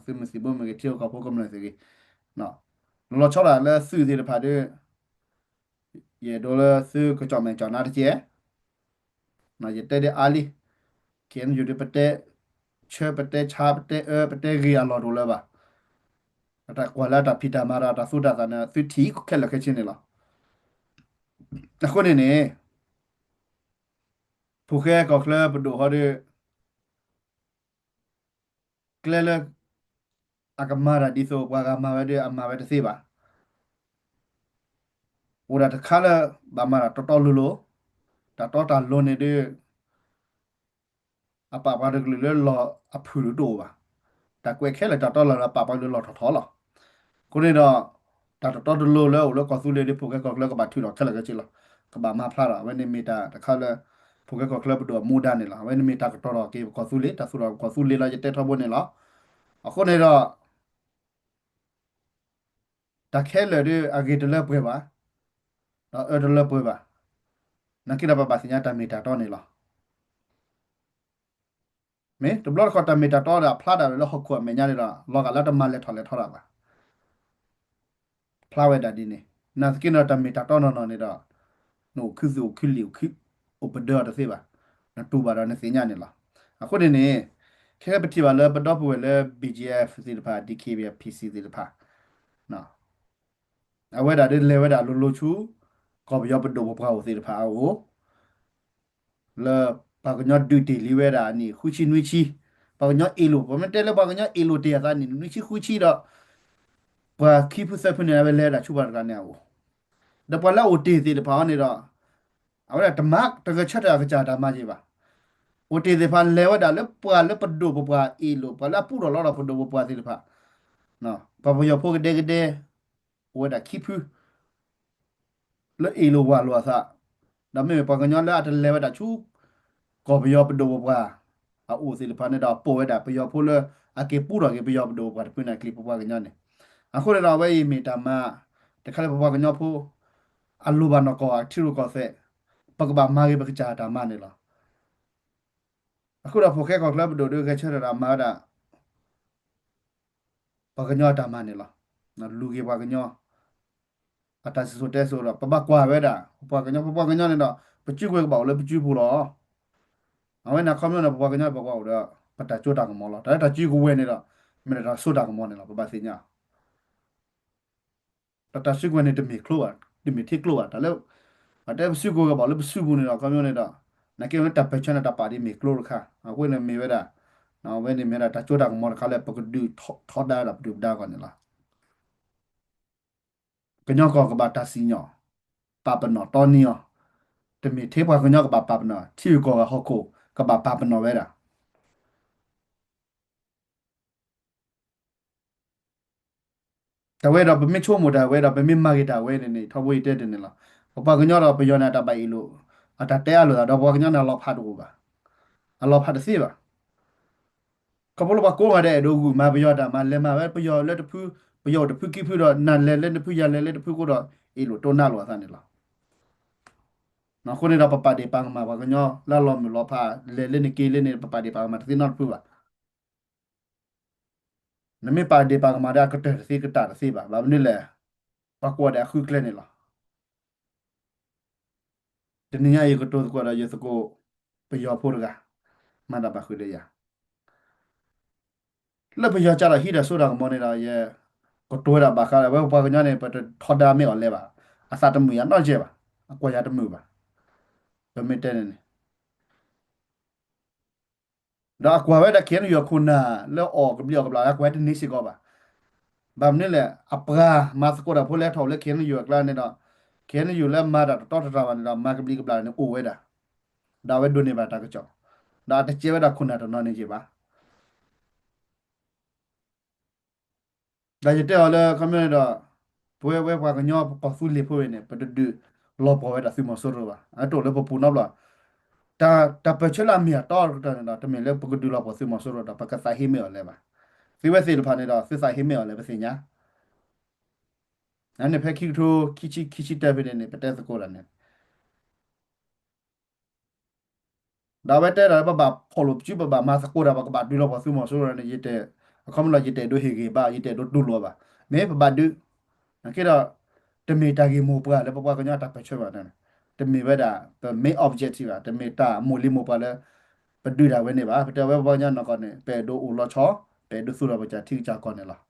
သုးမုၢ်သံၣ်ဘိမ့ၢ်ဂ့ၤ ထံဖိကီၢ်ဖိကမျၢၢ်သ့ၣ်ဂ့ၤ လီၤဆီဒၣ်လၢသုးသ့ၣ်တဖၣ်ဒီး ယအဲၣ်ဒိးလၢသုကစီၣ်မဲာ်ကၠီၣ်နါတက့ၢ် ယတဲဒ်အါလံ ခဲအံၤန့ၣ်ယိၤဒ်ပတဲဆၢ ပတဲဆါ ပတဲအၢ ပတဲဂ့ၤအလီၢ်တအိၣ်လၢၤဘၣ်. တၢ်ကွၢ်လၢတၢ်ဖံးတၢ်မၤဒီး တၢ်သူတၢ်သၣ်န့ၣ် သုထံၣ်ခဲလၢာ်ခဲဆ့န့ၣ်လီၤ. အဃိန့ၣ်န့ၣ် ဖိၣ်ဃဲကီၢ်ချၢပဒိၣ်ဟီဒီး ကျဲလၢ အကမၤတၢ်ဒ်သိးပှၤဂၤမၤဝဲဒီး အမၤဝဲတသ့ဘၣ်. အိၣ်ဒၣ်တခါလၢ ဘၣ်မၤတၢ်တီတီလိၤလိၤ, တၢ်တီတၢ်လိၤန့ၣ်ဒီး အပာ်ပှၤတကလုာ်လၢလီၢ်အဖုၣ်တအိၣ်ဘၣ်. တၢ်ကွဲးခဲလၢာ်တၢ်တီလီၤလၢအပာ်ပှၤကလုာ်လီၢ်ထီၣ်ထီလီၤ. အဃိန့ၣ်ဒီး တၢ်တီတီလိၤလိၤလၢအိၣ်လၢကီၢ်သူလ့ၤဒီး ဖိၣ်ဃဲကီၢ်ချၢကဘၣ်ထုးထီၣ်ခဲလၢာ်ခဲဆ့လီၤ. ကဘၣ်မၤဖျါထီၣ် အဝဲန့ၣ်မ့ၢ်တၢ်တခါလၢ ဖိၣ်ဃဲကီၢ်ချၢပဒိၣ်အမူဒါန့ၣ်လီၤ. အဝဲန့ၣ်မ့ၢ်တၢ်ကတီၤထီၣ်က့ၤပကီၢ်သူလ့ၤ တၢ်သူၣ်ထီၣ်ကီၢ်သူလ့ၤလၢယတဲထီဘိန့ၣ်လီၤ. အဃိန့ၣ်ဒီး တၢ်ခဲလၢာ်ဒီးအဂ့ၤတလၢပှဲၤဘၣ်, ဒီးအၢတလၢပှဲၤဘၣ်. နာ်က့ဒီးပဘၣ်သ့ၣ်ညါတၢ်မ့ၢ်တၢ်တီန့ၣ်လီၤ. မ့ၢ်တဘျီတခီၣ်တၢ်မ့ၢ်တၢ်တီဒီးအဖျါဒၣ်ဝဲလၢဟီၣ်ခိၣ်အမဲာ်ညါန့ၣ်ဒီး လီၤဂာ်လၢတမၤလဲၤထီၣ်လဲၤထီဒၣ်ဘၣ်. ဖျါဝဲဒၣ်ဒ်န့ၣ်, နာ်သက့န့ၣ်ဒီးတၢ်မ့ၢ်တၢ်တီနီၢ်နီၢ်န့ၣ်ဒီး နအိၣ်ခုသူၣ်အိၣ်ခုလံာ်အိၣ်ခု အိၣ်ပဒၢအီၤတသ့ဘၣ်, နတူၢ်ဘၣ်ဒီးနသ့ၣ်ညါန့ၣ်လီၤ. အဃိန့ၣ်န့ၣ် ခဲအံၤပထံၣ်ဘၣ်လၢပဒီပုၢ်ဝဲၢ်လၢ ဘီၣ်ကၠံၣ်အ့ဖ် သ့ၣ်တဖၣ် ဒံၣ်ခ့ၣ်ဘံၣ် ပီၣ်စံၣ် သ့ၣ်တဖၣ် အဝဲဒၣ်ဒ်လဲၤဝဲဒၣ်လိၤလိၤဆူ ကီၢ်ပယီၤပဒိၣ်ပပှၢ်အိၣ်သ့ၣ်တဖၣ်အအိၣ် လၢပှၤကညီဒုးတ့ၢ်လံဝဲဒၣ်အနံၣ်ဃုဆံနွံဆံ, ပှၤကညီအ့ၣ်လိာ် ပမ့ၢ်တဲလၢပှၤကညီအ့ၣ်လိာ်တ့ၢ်အသးနံၣ်နွံဆံဃုဆံဒီး ပှၤခံဖုသၢဖုန့ၣ် အဝဲလဲၤဝဲဒၣ်ဆူပှၤတဂၤန့ၣ်အအိၣ်, ဒီးပှၤလၢအအိၣ်တ့ၢ်သ့ၣ်တဖၣ်အံၤန့ၣ်ဒီး အဝဲဒၣ်တမၤတဂဲၤဆၢထၢၣ်အကစၢ်တၢ်မၤက့ၤဘၣ်. အိၣ်တ့ၢ်သ့ၣ်တဖၣ်လဲၤဝဲဒၣ်လၢပှၤလၢပဒိၣ်ပပှၢ်အ့ၣ်လိာ် ပှၤလၢအပူထီၣ်လီထီၣ်ပဒိၣ်ပပှၢ်သ့ၣ်တဖၣ်, ပှၤပယီၤဖိကဒဲကဒဲ အိၣ်ဝဲဒၣ်ခံဖု လၢအ့ၣ်လိာ်ဝၢ်လိာ်အသး, ဒီးမ့မ့ၢ်ပှၤကညီလၢအတလဲၤဝဲဒၣ်ဆူ ကီၢ်ပယီၤပဒိၣ်ပပှၢ်အအိၣ်သ့ၣ်တဖၣ်န့ၣ်ဒီး ပိာ်ဝဲဒၣ်ပယီၤဖိလၢအက့ၤပူထီၣ်က့ၤပယီၤပဒိၣ်ပပှၢ်တဖုန့ၣ်အကျါ ပပှၤကညီန့ၣ်. အဃိန့ၣ်ဒီး အဝဲအံၤမ့ၢ်တၢ်မၤ တခါလၢပပှၤကညီဖိ အလိၣ်ဘၣ်နီၢ်ကီၢ်အထံရူၢ်ကီၢ်သဲး, ပကဘၣ်မၤက့ၤပကစၢ်တၢ်မၤန့ၣ်လီၤ. အဃိဒီး ဖိၣ်ဃဲကီၢ်ချၢပဒိၣ်ဒုးဂဲၤဆၢထၢၣ်ဒီးမၤဝဲဒၣ် ပှၤကညီအတၢ်မၤန့ၣ်လီၤ. လူၤက့ၤပှၤကညီ အတၢ်စံၣ်စိၤတဲစိၤဒီး ပဘၣ်ကွၢ်ဝဲဒၣ် ပပှၤကညီ ပပှၤကညီန့ၣ်ဒီး ပစုကဝဲၤကဘၣ်အိၣ်လၢပစုပူၤလီၤ. အဝဲန့ၣ်အခီပညီန့ၣ် ပပှၤကညီပကွၢ်အိၣ်ဒီး ပတၢ်စိတၢ်ကမီၤလီၤ. တၢ်လၢတၢ်စုကဝဲၤန့ၣ်ဒီး မ့ၢ်ဒၣ်တၢ်စိတၢ်ကမီၤန့ၣ်လီၤ. ပဘၣ်သ့ၣ်ညါ တၢ်စုကဝဲၤန့ၣ်တမ့ၢ်ကျိဘၣ်, တမ့ၢ်ထဲကျိဘၣ်. တၢ်လၢ ပတဲပစုကဝဲၤကဘၣ်အိၣ်လၢပစုပူၤန့ၣ်ဒီး အခီပညီန့ၣ်ဒီး နာ်က့လၢတၢ်ပၢၢ်ဆၢန့ၣ် တၢ်ပာ်ဒ်မ့ၢ်ကျိတခါ. အဃိန့ၣ်မ့ၢ်ဝဲဒၣ် အဝဲန့ၣ်မ့ၢ်ဝဲဒၣ်တၢ်စိတၢ်ကမီၤတခါလၢပကဒုးထီဒါဝဲဒၣ်ပဒုၣ်ပဒါအဂီၢ်န့ၣ်လီၤ. ကညီကီၢ်ကဘၣ်တၢ်စံၣ်ညီၣ် ပာ်ပနီၣ်တီန့ၢ်အီၤ, တမ့ၢ်ထဲပှၤကညီကဘၣ်ပာ်ပနီၣ်, ထံဂုၤကီၢ်ဂၤဟီၣ်ခိၣ်ကဘၣ်ပာ်ပနီၣ်ဝဲဒၣ်. တၢ်ဝဲဒီး ပမ့ၢ်ဆိကမိၣ်တၢ်ဝဲဒီး ပမ့ၢ်မၤဂ့ၤတၢ်ဝဲန့ၣ်န့ၣ် ထီဘိယတဲတန့ၣ်လီၤ. ပပှၤကညီဒီးပယီၤန့ၣ် အတၢ်ဘၣ်အ့ၣ်လိာ် အတၢ်တဲအါလိာ်သးဒီး ပှၤကညီန့ၣ် အလီၤဖးတအိၣ်ဘၣ်, အလီၤဖးတသ့ဘၣ်. ခီဖျိလၢပှၤကိးဂၤဒဲးအဲၣ်ဒိးဂုာ်မၤပယီၤတၢ်မၤ လဲၤမၤဝဲပယီၤလၢတဖု, ပယီၤအိၣ်တဖုခံဖုဒီး နၤလဲၤလၢနဖု ယၤလဲၤလၢတဖုအဃိဒီး အ့ၣ်လိာ်တိၢ်နါလိာ်အသးန့ၣ်လီၤ. အဃိန့ၣ်ဒီး ပပာ်ဒ့ၣ်ပာ်ကမၣ်ပှၤကညီလၢအလီၤမုၢ်လီၤဖး လဲၤလၢနက့ၤလၢန့ၣ် ပပာ်ဒ့ၣ်ပာ်ကမၣ်တသ့နီတဖုဘၣ်. နမ့ၢ်ပာ်ဒ့ၣ်ပာ်ကမၣ်ဒီး အကတၢၢ်တသ့ကတၢၢ်တသ့ဘၣ်. ဘၣ်မနုၤလဲၣ်, ပှၤကိးဂၤဒဲးအဃုကျဲန့ၣ်လီၤ. တနံၤညါအံၤ ယကတိၤသကိးဒီးယသကိး ပယီၤဖိတဂၤ မၤတၢ်ဘၣ်ဃုာ်ဒီးယၤ လၢပယီၤကးဒီးဟံးတၢ်စိတၢ်ကမီၤန့ၣ်ဒီး ယကတိၤဝဲဒၣ်ဘၣ်ဃးဒီး အဝဲပပှၤကညီန့ၣ် ပတထီဒါမ့ၢ်အီၤလဲၤဘၣ်. အသးတမုာ်ယၤနီတစဲးဘၣ်, အကွၢ်ယၤတမုာ်ဘၣ်. ပမ့ၢ်တဲန့ၣ်န့ၣ် ဒီးအကွၢ်ဝဲဒၣ် KNU အခိၣ်နၢ်လၢအီၣ်ကဘျံးအီၣ်ကဘျၣ် အကွၢ်ဝဲတန့ၢ်စ့ၢ်ကီးဘၣ်. ဘၣ်မနုၤလဲၣ်, အပှၤမၤသကိးတၢ်ဖိလၢဟဲထီၣ်အိၣ်လၢ KNU အကျါန့ၣ်ဒီး KNU လၢမၤတၢ်တတီတတြၢ်ဘၣ်န့ၣ်ဒီး မၤကဘျံးကဘျၣ်န့ၣ်အိၣ်ဝဲဒၣ်, ဒီးအဝဲဒိးန့ၢ်ဘၣ်တၢ်ကစီၣ်, ဒီးအတကဲဝဲဒၣ်ခိၣ်နၢ်တနီၤန့ၣ်က့ၤဘၣ်. ဒီးယတဲအီၤလၢ ခီပညီန့ၣ်ဒီး ပဝဲဝဲပှၤကညီပကီၢ်သူလ့ၤဖိအံၤန့ၣ် ပတဒုးလီၤပှီၢ်ဝဲဒၣ်သုးမီၤစိရိၤဘၣ်. အတအိၣ်လၢပပူၤနီတဘျီ. တၢ် တၢ်ပၢၢ်ဆၢလၢအမ့ၢ်အတီအကတၢၢ်န့ၣ်ဒီး တမ့ၢ်လၢပကဒုးလီၤပှီၢ်သုးမီၤစိရိၤဒီး ပကသးဟ့မ့ၢ်အီၤလဲၤဘၣ်. သုဝဲသ့ၣ်တဖၣ်န့ၣ်ဒီး သုသးဟ့မ့ၢ်အီၤလဲၤ ပသ့ၣ်ညါ အန့ၣ်ဖဲခံကထိခံဆံ ခံဆံတၢဖဲန့ၣ်န့ၣ် ပတဲသကိးတၢ်န့ၣ် ဒီးအဝဲတဲဒၣ်လၢ ပဘၣ်ဖီၣ်လိာ်ပစု ပဘၣ်မၤသကိးတၢ် ပကဘၣ်ဒုးလီၤပှီၢ်သုးမီၤစိရိၤန့ၣ် ယတဲ, အခီပညီ ယတအဲၣ်ဒိးဟ့ၣ်ဂံၢ်ဘါ ယတအဲၣ်ဒိးတူၢ်လိာ်ဘၣ်. မ့ၢ်ပဘၣ်ဒုး, နာ်က့ဒီး တမ့ၢ်တၢ်ဂ့ၢ်မိၢ်ပှၢ်လၢပပှၤကညီတၢ်ပၢၢ်ဆၢဘၣ်န့ၣ်, တမ့ၢ်ဝဲဒၣ် ပ main objective ဘၣ်, တမ့ၢ်တၢ်မိၢ်လံမိၢ်ပှၢ်လၢ ပဒုးတၢ်ဝဲန့ၣ်ဘၣ်. ပတဲဝဲပပှၤကညီနီၢ်ကီၢ်န့ၣ် ပအဲၣ်ဒိးအိၣ်လီၤဆီ, ပအဲၣ်ဒိးသူၣ်ထီၣ်ပကစၢ်ထံကစၢ်ကီၢ်န့ၣ်လီၤ.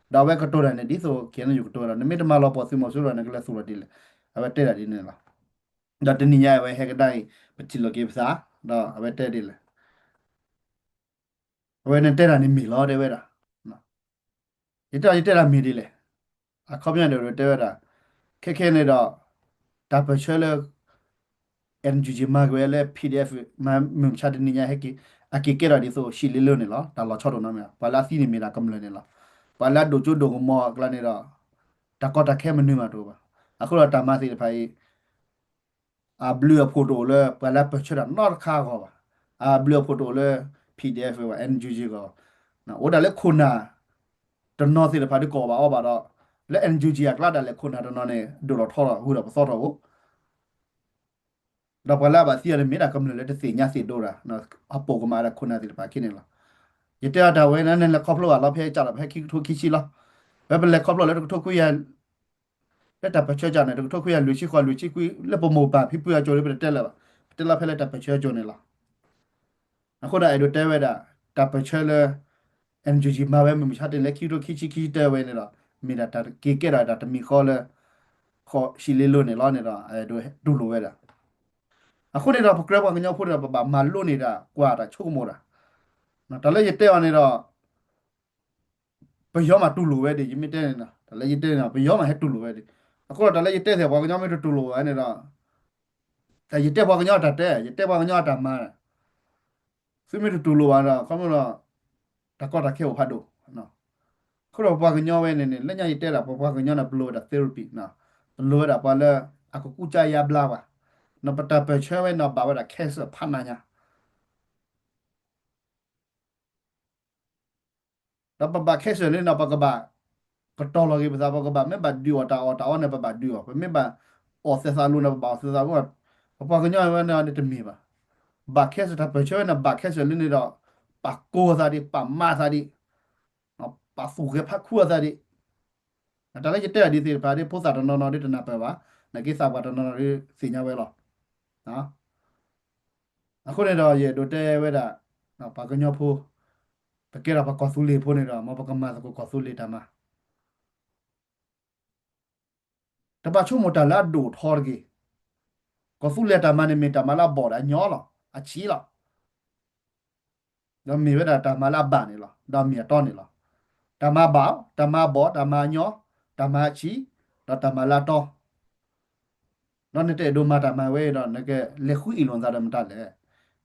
ဒီးအဝဲကတိၤတၢ်န့ၣ် ဒ်သိး KNU ကတိၤဝဲဒီး နမ့ၢ်တမၤလီၤပှီၢ်သုးမီၤစိရိၤ နကလဲၤသူၣ်လီၤဒ်လဲၣ်, အဝဲတဲဒၣ်ဒ်န့ၣ်လီၤ. ဒီးတနံၤညါအဝဲဟဲကဒါအံၤ ပထံၣ်လိာ်က့ၤပသး, ဒီးအဝဲတဲဒ်လဲၣ်. အဝဲန့ၣ်တဲဒၣ်န့ၣ်မ့ၢ်လီၤ တဲဝဲဒၣ်. ယတဲ ယတဲဒၣ်မ့ၢ်ဒ်လဲၣ်. အခီပညီန့ၣ်တဲဝဲဒၣ်, ခဲခဲန့ၣ်ဒီး တၢ်ပၢၢ်ဆၢလၢ NUG မၤက့ၤဝဲလၢ PDF မၤမုၢ်မဆါတနံၤညါဟဲက့ၤ, အက့ၤကဲထီၣ်ဒ်သိး ရှံၣ်လ့လၢန့ၣ်လီၤ. တၢ်လီၤဆီတအိၣ်နီတမံၤ, ပှၤလၢအသံန့ၣ်မ့ၢ်ဒၣ်ကမျၢၢ်န့ၣ်လီၤ. ပှၤလၢအဒိၣ်ကၠိဒိၣ်ကမီၤအကျါန့ၣ်ဒီး တၢ်ကီတၢ်ခဲမနုၤမးတအိၣ်ဘၣ်. အဃိဒီးတၢ်မၤသ့ၣ်တဖၣ်အံၤ အဘျုးအဖှိၣ်တအိၣ်လၢ ပှၤလၢအပၢၢ်ဆၢတၢ်နီတခါအဂီၢ်ဘၣ်. အဘျုးအဖှိၣ်တအိၣ်လၢ PDF ဝဲ NUG အဂီၢ်, အိၣ်ဒၣ်လၢခိၣ်နၢ်တနီၤသ့ၣ်တဖၣ်ဒုးကိးဘၣ်အီဘၣ်ဒီး လၢ NUG အကျါဒၣ်လဲာ်ခိၣ်နၢ်တနီၤန့ၣ် ဒိၣ်ထီၣ်ထီထီၣ် ဂုာ်ထီၣ်ပသီထီၣ်အိၣ် ဒီးပှၤလၢအဘၣ်သံအီၤန့ၣ် မ့ၢ်ဒၣ်ကမျၢၢ်လၢတသ့ၣ်ညါသ့ၣ်ဒိၣ်တၢ်, အပိာ်ကမၣ်ဒီးခိၣ်နၢ်သ့ၣ်တဖၣ်ခံန့ၣ်လီၤ. ယတဲအီၤတၢ်ဝဲန့ၣ် နလဲၤခီဖျိဘၣ်လီၤ ဖဲကးလီၤ ဖဲခံကထိခံဆံလီၤ. ဖဲပလဲၤခီဖျိလၢတကထိခွံကယၤ လၢတၢ်ပၢၢ်ဆၢကၢ်န့ၣ် တကထိခွံကယၤလွံၢ်ဆံဃိးလွံၢ်ဆံခွံ လၢပမိၢ်ပၢ်ဖံဖုအစိၤန့ၣ် ပတတဲလၢၤဘၣ်, ပတဲလီၤဖဲလၢတၢ်ပၢၢ်ဆၢအစိၤန့ၣ်လီၤ. အဃိဒီးအဲၣ်ဒိးတဲဝဲဒၣ် တၢ်ပၢၢ်ဆၢလၢ NUG မၤဝဲမုၢ်မဆါတနံၤလၢခံကထိခံဆံခံတဲဝဲန့ၣ်ဒီး မ့ၢ်ဒၣ်တၢ်က့ၤကဲထီၣ်တၢ်တမံၤဃီလၢ ဃိးဆံလ့လိၤန့ၣ်လီၤန့ၣ်ဒီး အဲၣ်ဒိးတူၢ်လိာ်ဝဲဒၣ်. အဃိန့ၣ်ဒီး ပကြၢးပှၤကညီဖိန့ၣ်ဒီး ပဘၣ်မၤလိန့ၢ်တၢ်ကွၢ်တၢ်ဆိကမိၣ်တၢ်, တၢ်လၢယတဲအီၤန့ၣ်ဒီး ပယီၤမးတူၢ်လိာ်ဝဲဒၣ် ယမ့ၢ်တဲန့ၣ်, တၢ်လၢယတဲန့ၣ်ဒီး ပယီၤမးဟဲတူၢ်လိာ်ဝဲဒၣ်. အဃိဒီးတၢ်လၢယတဲသ့ၣ် ပှၤကညီမ့ၢ်တတူၢ်လိာ်ဘၣ်န့ၣ်ဒီး တၢ်ယတဲပှၤကညီတၢ်တဲ ယတဲပှၤကညီအတၢ်မၤ, သုမ့ၢ်တတူၢ်လိာ်ဘၣ်ဒီး ခီဖျိဒီး တၢ်ကီတၢ်ခဲအိၣ်ဖးဒိၣ်. အဃိဒီးပပှၤကညီဝဲန့ၣ်န့ၣ် လၢညါယတဲဒၣ် ပပှၤကညီန့ၣ် ပလိၣ်ဝဲဒၣ် therapy, ပလိၣ်ဝဲဒၣ်ပှၤလၢ အကကူကါယါဘျါပှၤ, ပတၢ်ပၢၢ်ဆၢဝဲန့ၣ် ဘၣ်ဝဲဒၣ် cancer ဖးနးညါ ဒီးပဘၣ် cancer လံန့ၣ် ပကဘၣ် ကတီၤလီၤက့ၤပသး ပကဘၣ် မ့ၢ်ဘၣ်ဒုးအီၣ်တၢ်အီၣ်တၢ်အီန့ၣ် ပဘၣ်ဒုးအီၤ, ပမ့ၢ်ဘၣ်အီၣ်သဲးသးလိၤန့ၣ် ပဘၣ်အီၣ်သဲးသးလိၤ, ပပှၤကညီဝဲန့ၣ်န့ၣ်တမ့ၢ်ဘၣ်. ဘၣ် cancer တၢ်ပၢၢ်ဆၢဝဲန့ၣ် ဘၣ် cancer လံန့ၣ်ဒီး ပာ်ကိးအသးဒံး ပာ်မၤအသးဒံး, ပာ်သူၣ်ဂဲၤဖးခူအသးဒံး. တၢ်လၢယတဲအီၤဒ်သ့ၣ်တဖၣ်ဒ် ဖိသၣ်တနီၤနီၤဒ်တနၢ်ပၢၢ်ဘၣ်, နာ်က့သးပှၢ်တနီၤနီၤဒ်သ့ၣ်ညါဝဲလီၤ. အဃိန့ၣ်ဒီး ယအဲၣ်ဒိးတဲဝဲဒၣ် ပှၤကညီဖိ, ပကဲထီၣ်ပှၤကီၢ်သူလ့ၤဖိန့ၣ်ဒီး မ်ပကမၤသကိးကီၢ်သူလ့ၤတၢ်မၤ, တဘၣ်ဆိကမိၣ်တၢ်လၢအဒိၣ်ထီတဂ့ၤ. ကီၢ်သူလ့ၤတၢ်မၤန့ၣ် မ့ၢ်တၢ်မၤလၢအဘီၣ်ဒီးအညီလီၤ, အဆံးလီၤ. ဒီးမ့ၢ်ဝဲဒၣ်တၢ်မၤလၢအဘၣ်န့ၣ်လီၤ, ဒီးမ့ၢ်အတီန့ၣ်လီၤ. တၢ်မၤဘၣ်, တၢ်မၤဘီၣ်, တၢ်မၤအညီ, တၢ်မၤအဆံး, ဒီးတၢ်မၤလၢအတီ. ဒီးနတအဲၣ်ဒိးမၤတၢ်မၤဝဲဒီး နကလဲၤဃုအ့ၣ်လိာ်နသးဒီးမတၤလဲၣ်,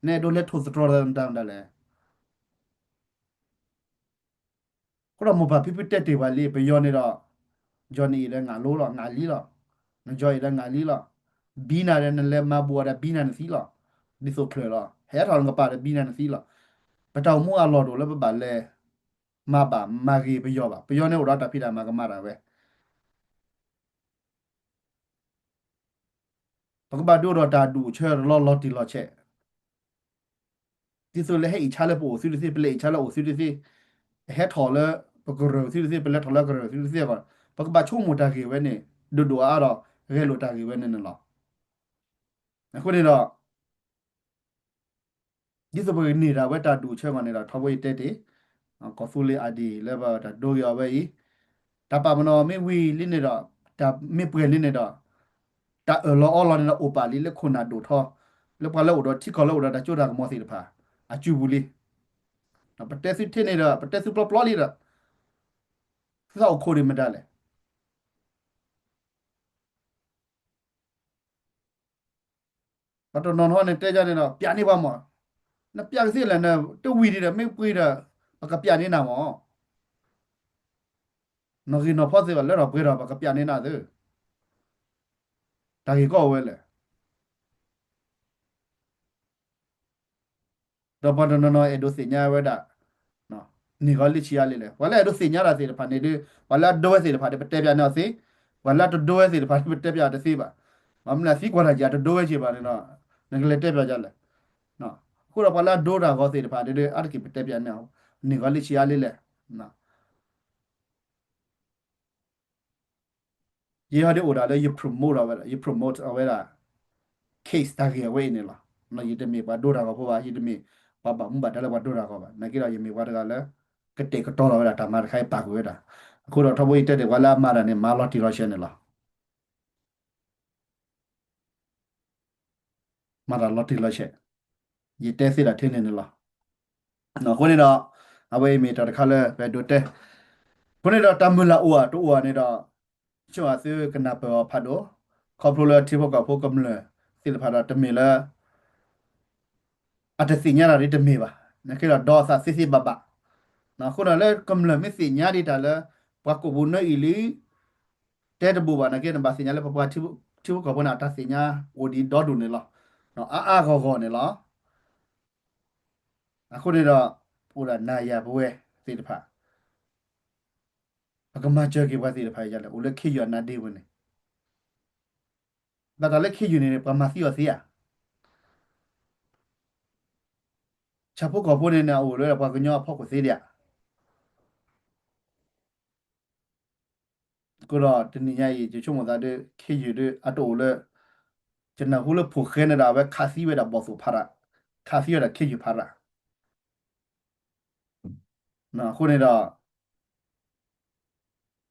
နအဲၣ်ဒိးလဲၤထိၣ်သတြီၤသးဒီးမတၤမတၤလဲၣ်. အဃိဒီးမိၢ်ပၢ်ဖံဖုတဲတ့ၢ်ပှၤလံ ပယီၤန့ၣ်ဒီး ယီၤနအံၤဒီး ငးလိလီၤ ငးလံလီၤ, နယီၤအံၤဒီး ငးလံလီၤ. ဘံနၤဒီး နလဲၤမၤဘူးအီၤဒီး ဘံနၤနသံလီၤ. ဒ်သိးချၢၣ်လီၤ ဟဲထီၣ်နကပၤဒီး ဘံနၤနသံလီၤ. ပတၢ်အိၣ်မူအလီၢ်တအိၣ်လၢပဘၣ်လဲၤမၤဘၣ်မၤဂ့ၤပယီၤဘၣ်. ပယီၤန့ၣ်အိၣ်ဒီးတၢ်ဖံးတၢ်မၤကမၤတၢ်ဝဲ ပကဘၣ်ဒုးအိၣ်ဒီးတၢ်ဒူၣ်အဆၢလီၤလီၤတံၢ်လီၤဆဲး, ဒ်သိးလၢဟဲအ့ၣ်ဆါလၢပအိၣ်သုတသ့ ပလဲၤအ့ၣ်ဆါလၢအအိၣ်သုတသ့, ဟဲထီၣ်လၢပကရၢၢ်သုတသ့ ပလဲၤထီၣ်လၢကရၢၢ်သုတသ့အဂီၢ်, ပကဘၣ်ဆိကမိၣ်တၢ်ဂ့ၢ်ဝဲန့ၣ် ဒိၣ်ဒိၣ်အါအါဒီး ဂဲၤလိာ်တၢ်ဂ့ၢ်ဝဲန့ၣ်န့ၣ်လီၤ. အဃိန့ၣ်ဒီး ဒ်သိးပကန့ၢ်ဒၣ်ဝဲတၢ်ဒူၣ်အဆၢအဂီၢ်န့ၣ်ဒီး ထီဘိယတဲတ့ၢ် ကီၢ်သူလ့ၤအါဒံၣ်လၢပတၢ်ဒိဂ့ၤအီၤဝဲအံၤ, တၢ်ပာ်ပနီၣ်မ့ၢ်ဝံၤလံန့ၣ်ဒီး တၢ်မ့ၢ်ပှဲၤလံန့ၣ်ဒီး တၢ်အၢၣ်လီၤအီလီၤန့ၣ်ဒီး အိၣ်ပာ်လံလၢခိၣ်နၢ်ဒိၣ်ထီ လၢပှၤလၢအိၣ်ဒီးထံကီၢ်လၢအိၣ်ဒီးတၢ်စိတၢ်ကမီၤသ့ၣ်တဖၣ် အစုပူၤလံ. ပတဲသုထဲန့ၣ်ဒီး ပတဲသုပျီပျီလံဒီး သုသးအိၣ်ခိၣ်ဒံးမတၤလဲၣ်. ပှၤတနီၤနီၤန့ၣ်တဲယၤန့ၣ်ဒီး ပျးန့ၢ်ပှၤမး, နပျးကသ့လဲၣ် နတဝံၤဒံးဒီး မ့ၢ်ပှဲၤဒီး ပကပျးန့ၢ်နၤမး, နီၢ်ဂံၢ်နီၢ်ဖီသ့ဘၣ် လၢထီၣ်ပှဲၤထီၣ် ပကပျးန့ၢ်နၤသု, တၢ်ဂ့ၢ်ကီအိၣ်ဝဲလဲၣ်. ဒီးပှၤတနီၤနီၤအဲၣ်ဒိးသ့ၣ်ညါဝဲဒၣ် န့ၢ်ဂီၤလံဆံးအါလံလဲၣ်. ပှၤလၢအဲၣ်ဒိးသ့ၣ်ညါတၢ်သ့ၣ်တဖၣ်န့ၣ်ဒီး ပှၤလၢအဒိဝဲသ့ၣ်တဖၣ်ဒီး ပတဲပျးန့ၢ်အီၤသ့, ပှၤလၢအတဒိဝဲသ့ၣ်တဖၣ်ဒီး ပတဲပျးအီၤတသ့ဘၣ်. ဘၣ်မနုၤသံကွၢ်တၢ်က့ၤ အတဒိဝဲက့ၤဘၣ်န့ၣ်ဒီး နကလဲၤတဲပျးဒ်လဲၣ်. အဃိဒီးပှၤလၢအဒိတၢ်ဂီၤသ့ၣ်တဖၣ်န့ၣ်ဒီး အါတက့ၢ်ပတဲပျးန့ၢ်အီၤ န့ၢ်ဂီၤလံဆံးအါလံလဲၣ်. ယဲဟီဒ်အိၣ်ဒၣ်လၢယ promote အီၤဝဲဒၣ်, ယ promote အီၤဝဲဒၣ် case တၢ်ဂ့ၢ်အဝဲအံၤန့ၣ်လီၤ. ယတမ့ၢ်ပှၤဒိတၢ်ဂီၤဖိဘၣ်, ယတမ့ၢ်ပှၤဘၣ်မူဘၣ်ဒါလၢပှၤဒိတၢ်ဂီၤဘၣ်. နာ်က့ဒီးယမ့ၢ်ပှၤတဂၤလၢ ကတဲာ်ကတီၤလီၤဝဲဒၣ်တၢ်မၤတခါအံၤပာ်ကွံာ်ဝဲဒၣ်. အဃိဒီးထီဘိယတဲတ့ၢ် ပှၤလၢအမၤတၢ်န့ၣ် မၤလီၤတံၢ်လီၤဆဲးန့ၣ်လီၤ. မၤတၢ်လီၤတံၢ်လီၤဆဲး, ယတဲသ့ဒၣ်ထဲန့ၣ်န့ၣ်လီၤ. အဃိန့ၣ်ဒီး အဝဲအံၤမ့ၢ်တၢ်တခါလၢပအဲၣ်ဒိးတဲ, အဃိန့ၣ်ဒီးတၢ်မုၢ်လၢ်အိၣ်ဧါတအိၣ်ဧါန့ၣ်ဒီး ဆိကမိၣ်သုကနၢ်ပၢၢ်အီၤဖးဒိၣ်, ခီဖျိလၢထံဖိကီၢ်ဖိကမျၢၢ်သ့ၣ်တဖၣ်ဒီးတမ့ၢ်လၢ အတသ့ၣ်ညါတၢ်ဒ်တမ့ၢ်ဘၣ်, နာ်က့ဒီးဒီးအသးသ့သ့ဘၣ်ဘၣ်. အဃိဒီးလၢကမျၢၢ်မ့ၢ်သ့ၣ်ညါဒံးတၢ်လၢ ပှၤကိာ်ပူၤနၢအံၤလံ တဲတဘူးဘၣ် နာ်က့နဘၣ်သ့ၣ်ညါလၢပပှၤထံဖိကီၢ်ဖိန့ၣ် အတၢ်သ့ၣ်ညါအိၣ်ဒံးဒီဒူၣ်န့ၣ်လီၤ. အါအါဂီၢ်ဂီၢ်န့ၣ်လီၤ. အဃိန့ၣ်ဒီး ပအိၣ်ဒၣ်နၤယၤပဝဲသ့ၣ်တဖၣ် ပကမၤစၢၤက့ၤပှၤသ့ၣ်တဖၣ်အံၤဒ်လဲၣ်, အိၣ်လၢခ့ယုၢ်အနါဒ့ပူၤန့ၣ်, ဘၣ်တၢ်လၢခ့ယုၢ်န့ၣ် ပှၤမၤသံအီၤသ့ဧါ. ဆၣ်ဖိကီၢ်ဖိန့ၣ်န့ၣ် အအိၣ်လၢပှၤကညီအဖီခိၣ်သ့ဒံးဧါ. အဃိဒီးတနံၤညါအံၤ ယဆိကမိၣ်သးဒီး ခ့ယုၢ်ဒီး အတအိၣ်လၢ ယနၢ်ဟူလၢဖိၣ်ဃဲန့ၣ်ဒီး အဝဲခးသံဝဲဒၣ်ဘီၣ်သိၣ်ဖးရၣ်, ခးသံဝဲဒၣ်ခ့ယုၢ်ဖးရၣ်. အဃိန့ၣ်ဒီး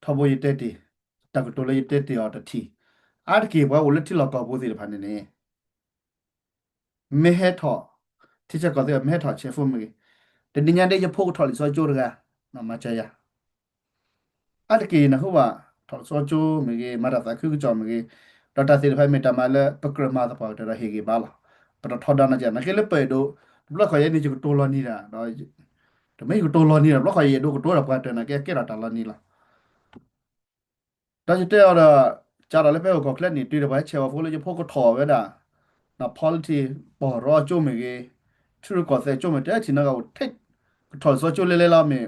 ထီဘိယတဲတ့ၢ်, တၢ်ကတိၤလၢယတဲတ့ၢ်အီၤတထံၣ်, အါတက့ၢ်ပှၤအိၣ်လၢထံလီၢ်ကီၢ်ပူၤသ့ၣ်တဖၣ်န့ၣ်န့ၣ် မ့ၢ်ဟဲထီၣ်, ထံဆၢကီၢ်သဲးမ့ၢ်ဟဲထီၣ်ဆဲးဖိမ့ၢ်ဂ့ၤ, တနံၤညါဒ်ယဖိကထီၣ်လံာ်စီကၠိတဂၤ, မၤစၢၤယၤ အါတက့ၢ်နၢ်ဟူဘၣ် ထီၣ်လံာ်စီကၠိမ့ၢ်ဂ့ၤ, မၤတၢ်သးခုကစီၣ်မ့ၢ်ဂ့ၤ, ဒီးတၢ်သ့ၣ်တဖၣ်မ့ၢ်တၢ်မၤလၢပကြၢးမၤသပှၢ်ကတၢၢ်ဒီးဟ့ၣ်ဂံၢ်ဘါလီၤ. ပတထီဒါနီတဂၤ, နာ်က့လၢပအဲၣ်ဒိး, တဘျီဃီယဲန့ၣ် ယကတိၤလီၤနံၤတၢ်ဒီး, တမ့ၢ်ယကတိၤလီၤနံၤဒီး တဘျီဃီယအဲၣ်ဒိးကတိၤဒီးပှၤတၢၢ်နာ်က့ ကဲထီၣ်တၢ်လီၤနံၤလီၤ. ဒီးယတဲအီၤဒီး, ကဒီးလၢဖဲဟီၣ်ခိၣ်ချၢန့ၣ် တုၤဒီးပှၤဟဲဆဲးဝဲဖိလၢယဖိကထီၣ်ဝဲဒၣ်, န policy ပီၢ်ရီကၠိမ့ၢ်ဂ့ၤ, ထံရူၢ်ကီၢ်သဲးကၠိမ့ၢ်တဲထံၣ်နီတဂၤအိၣ်ထဲ, ကထီၣ်လံာ်စီကၠိလဲၤလဲၤလီၤမ့ၢ်,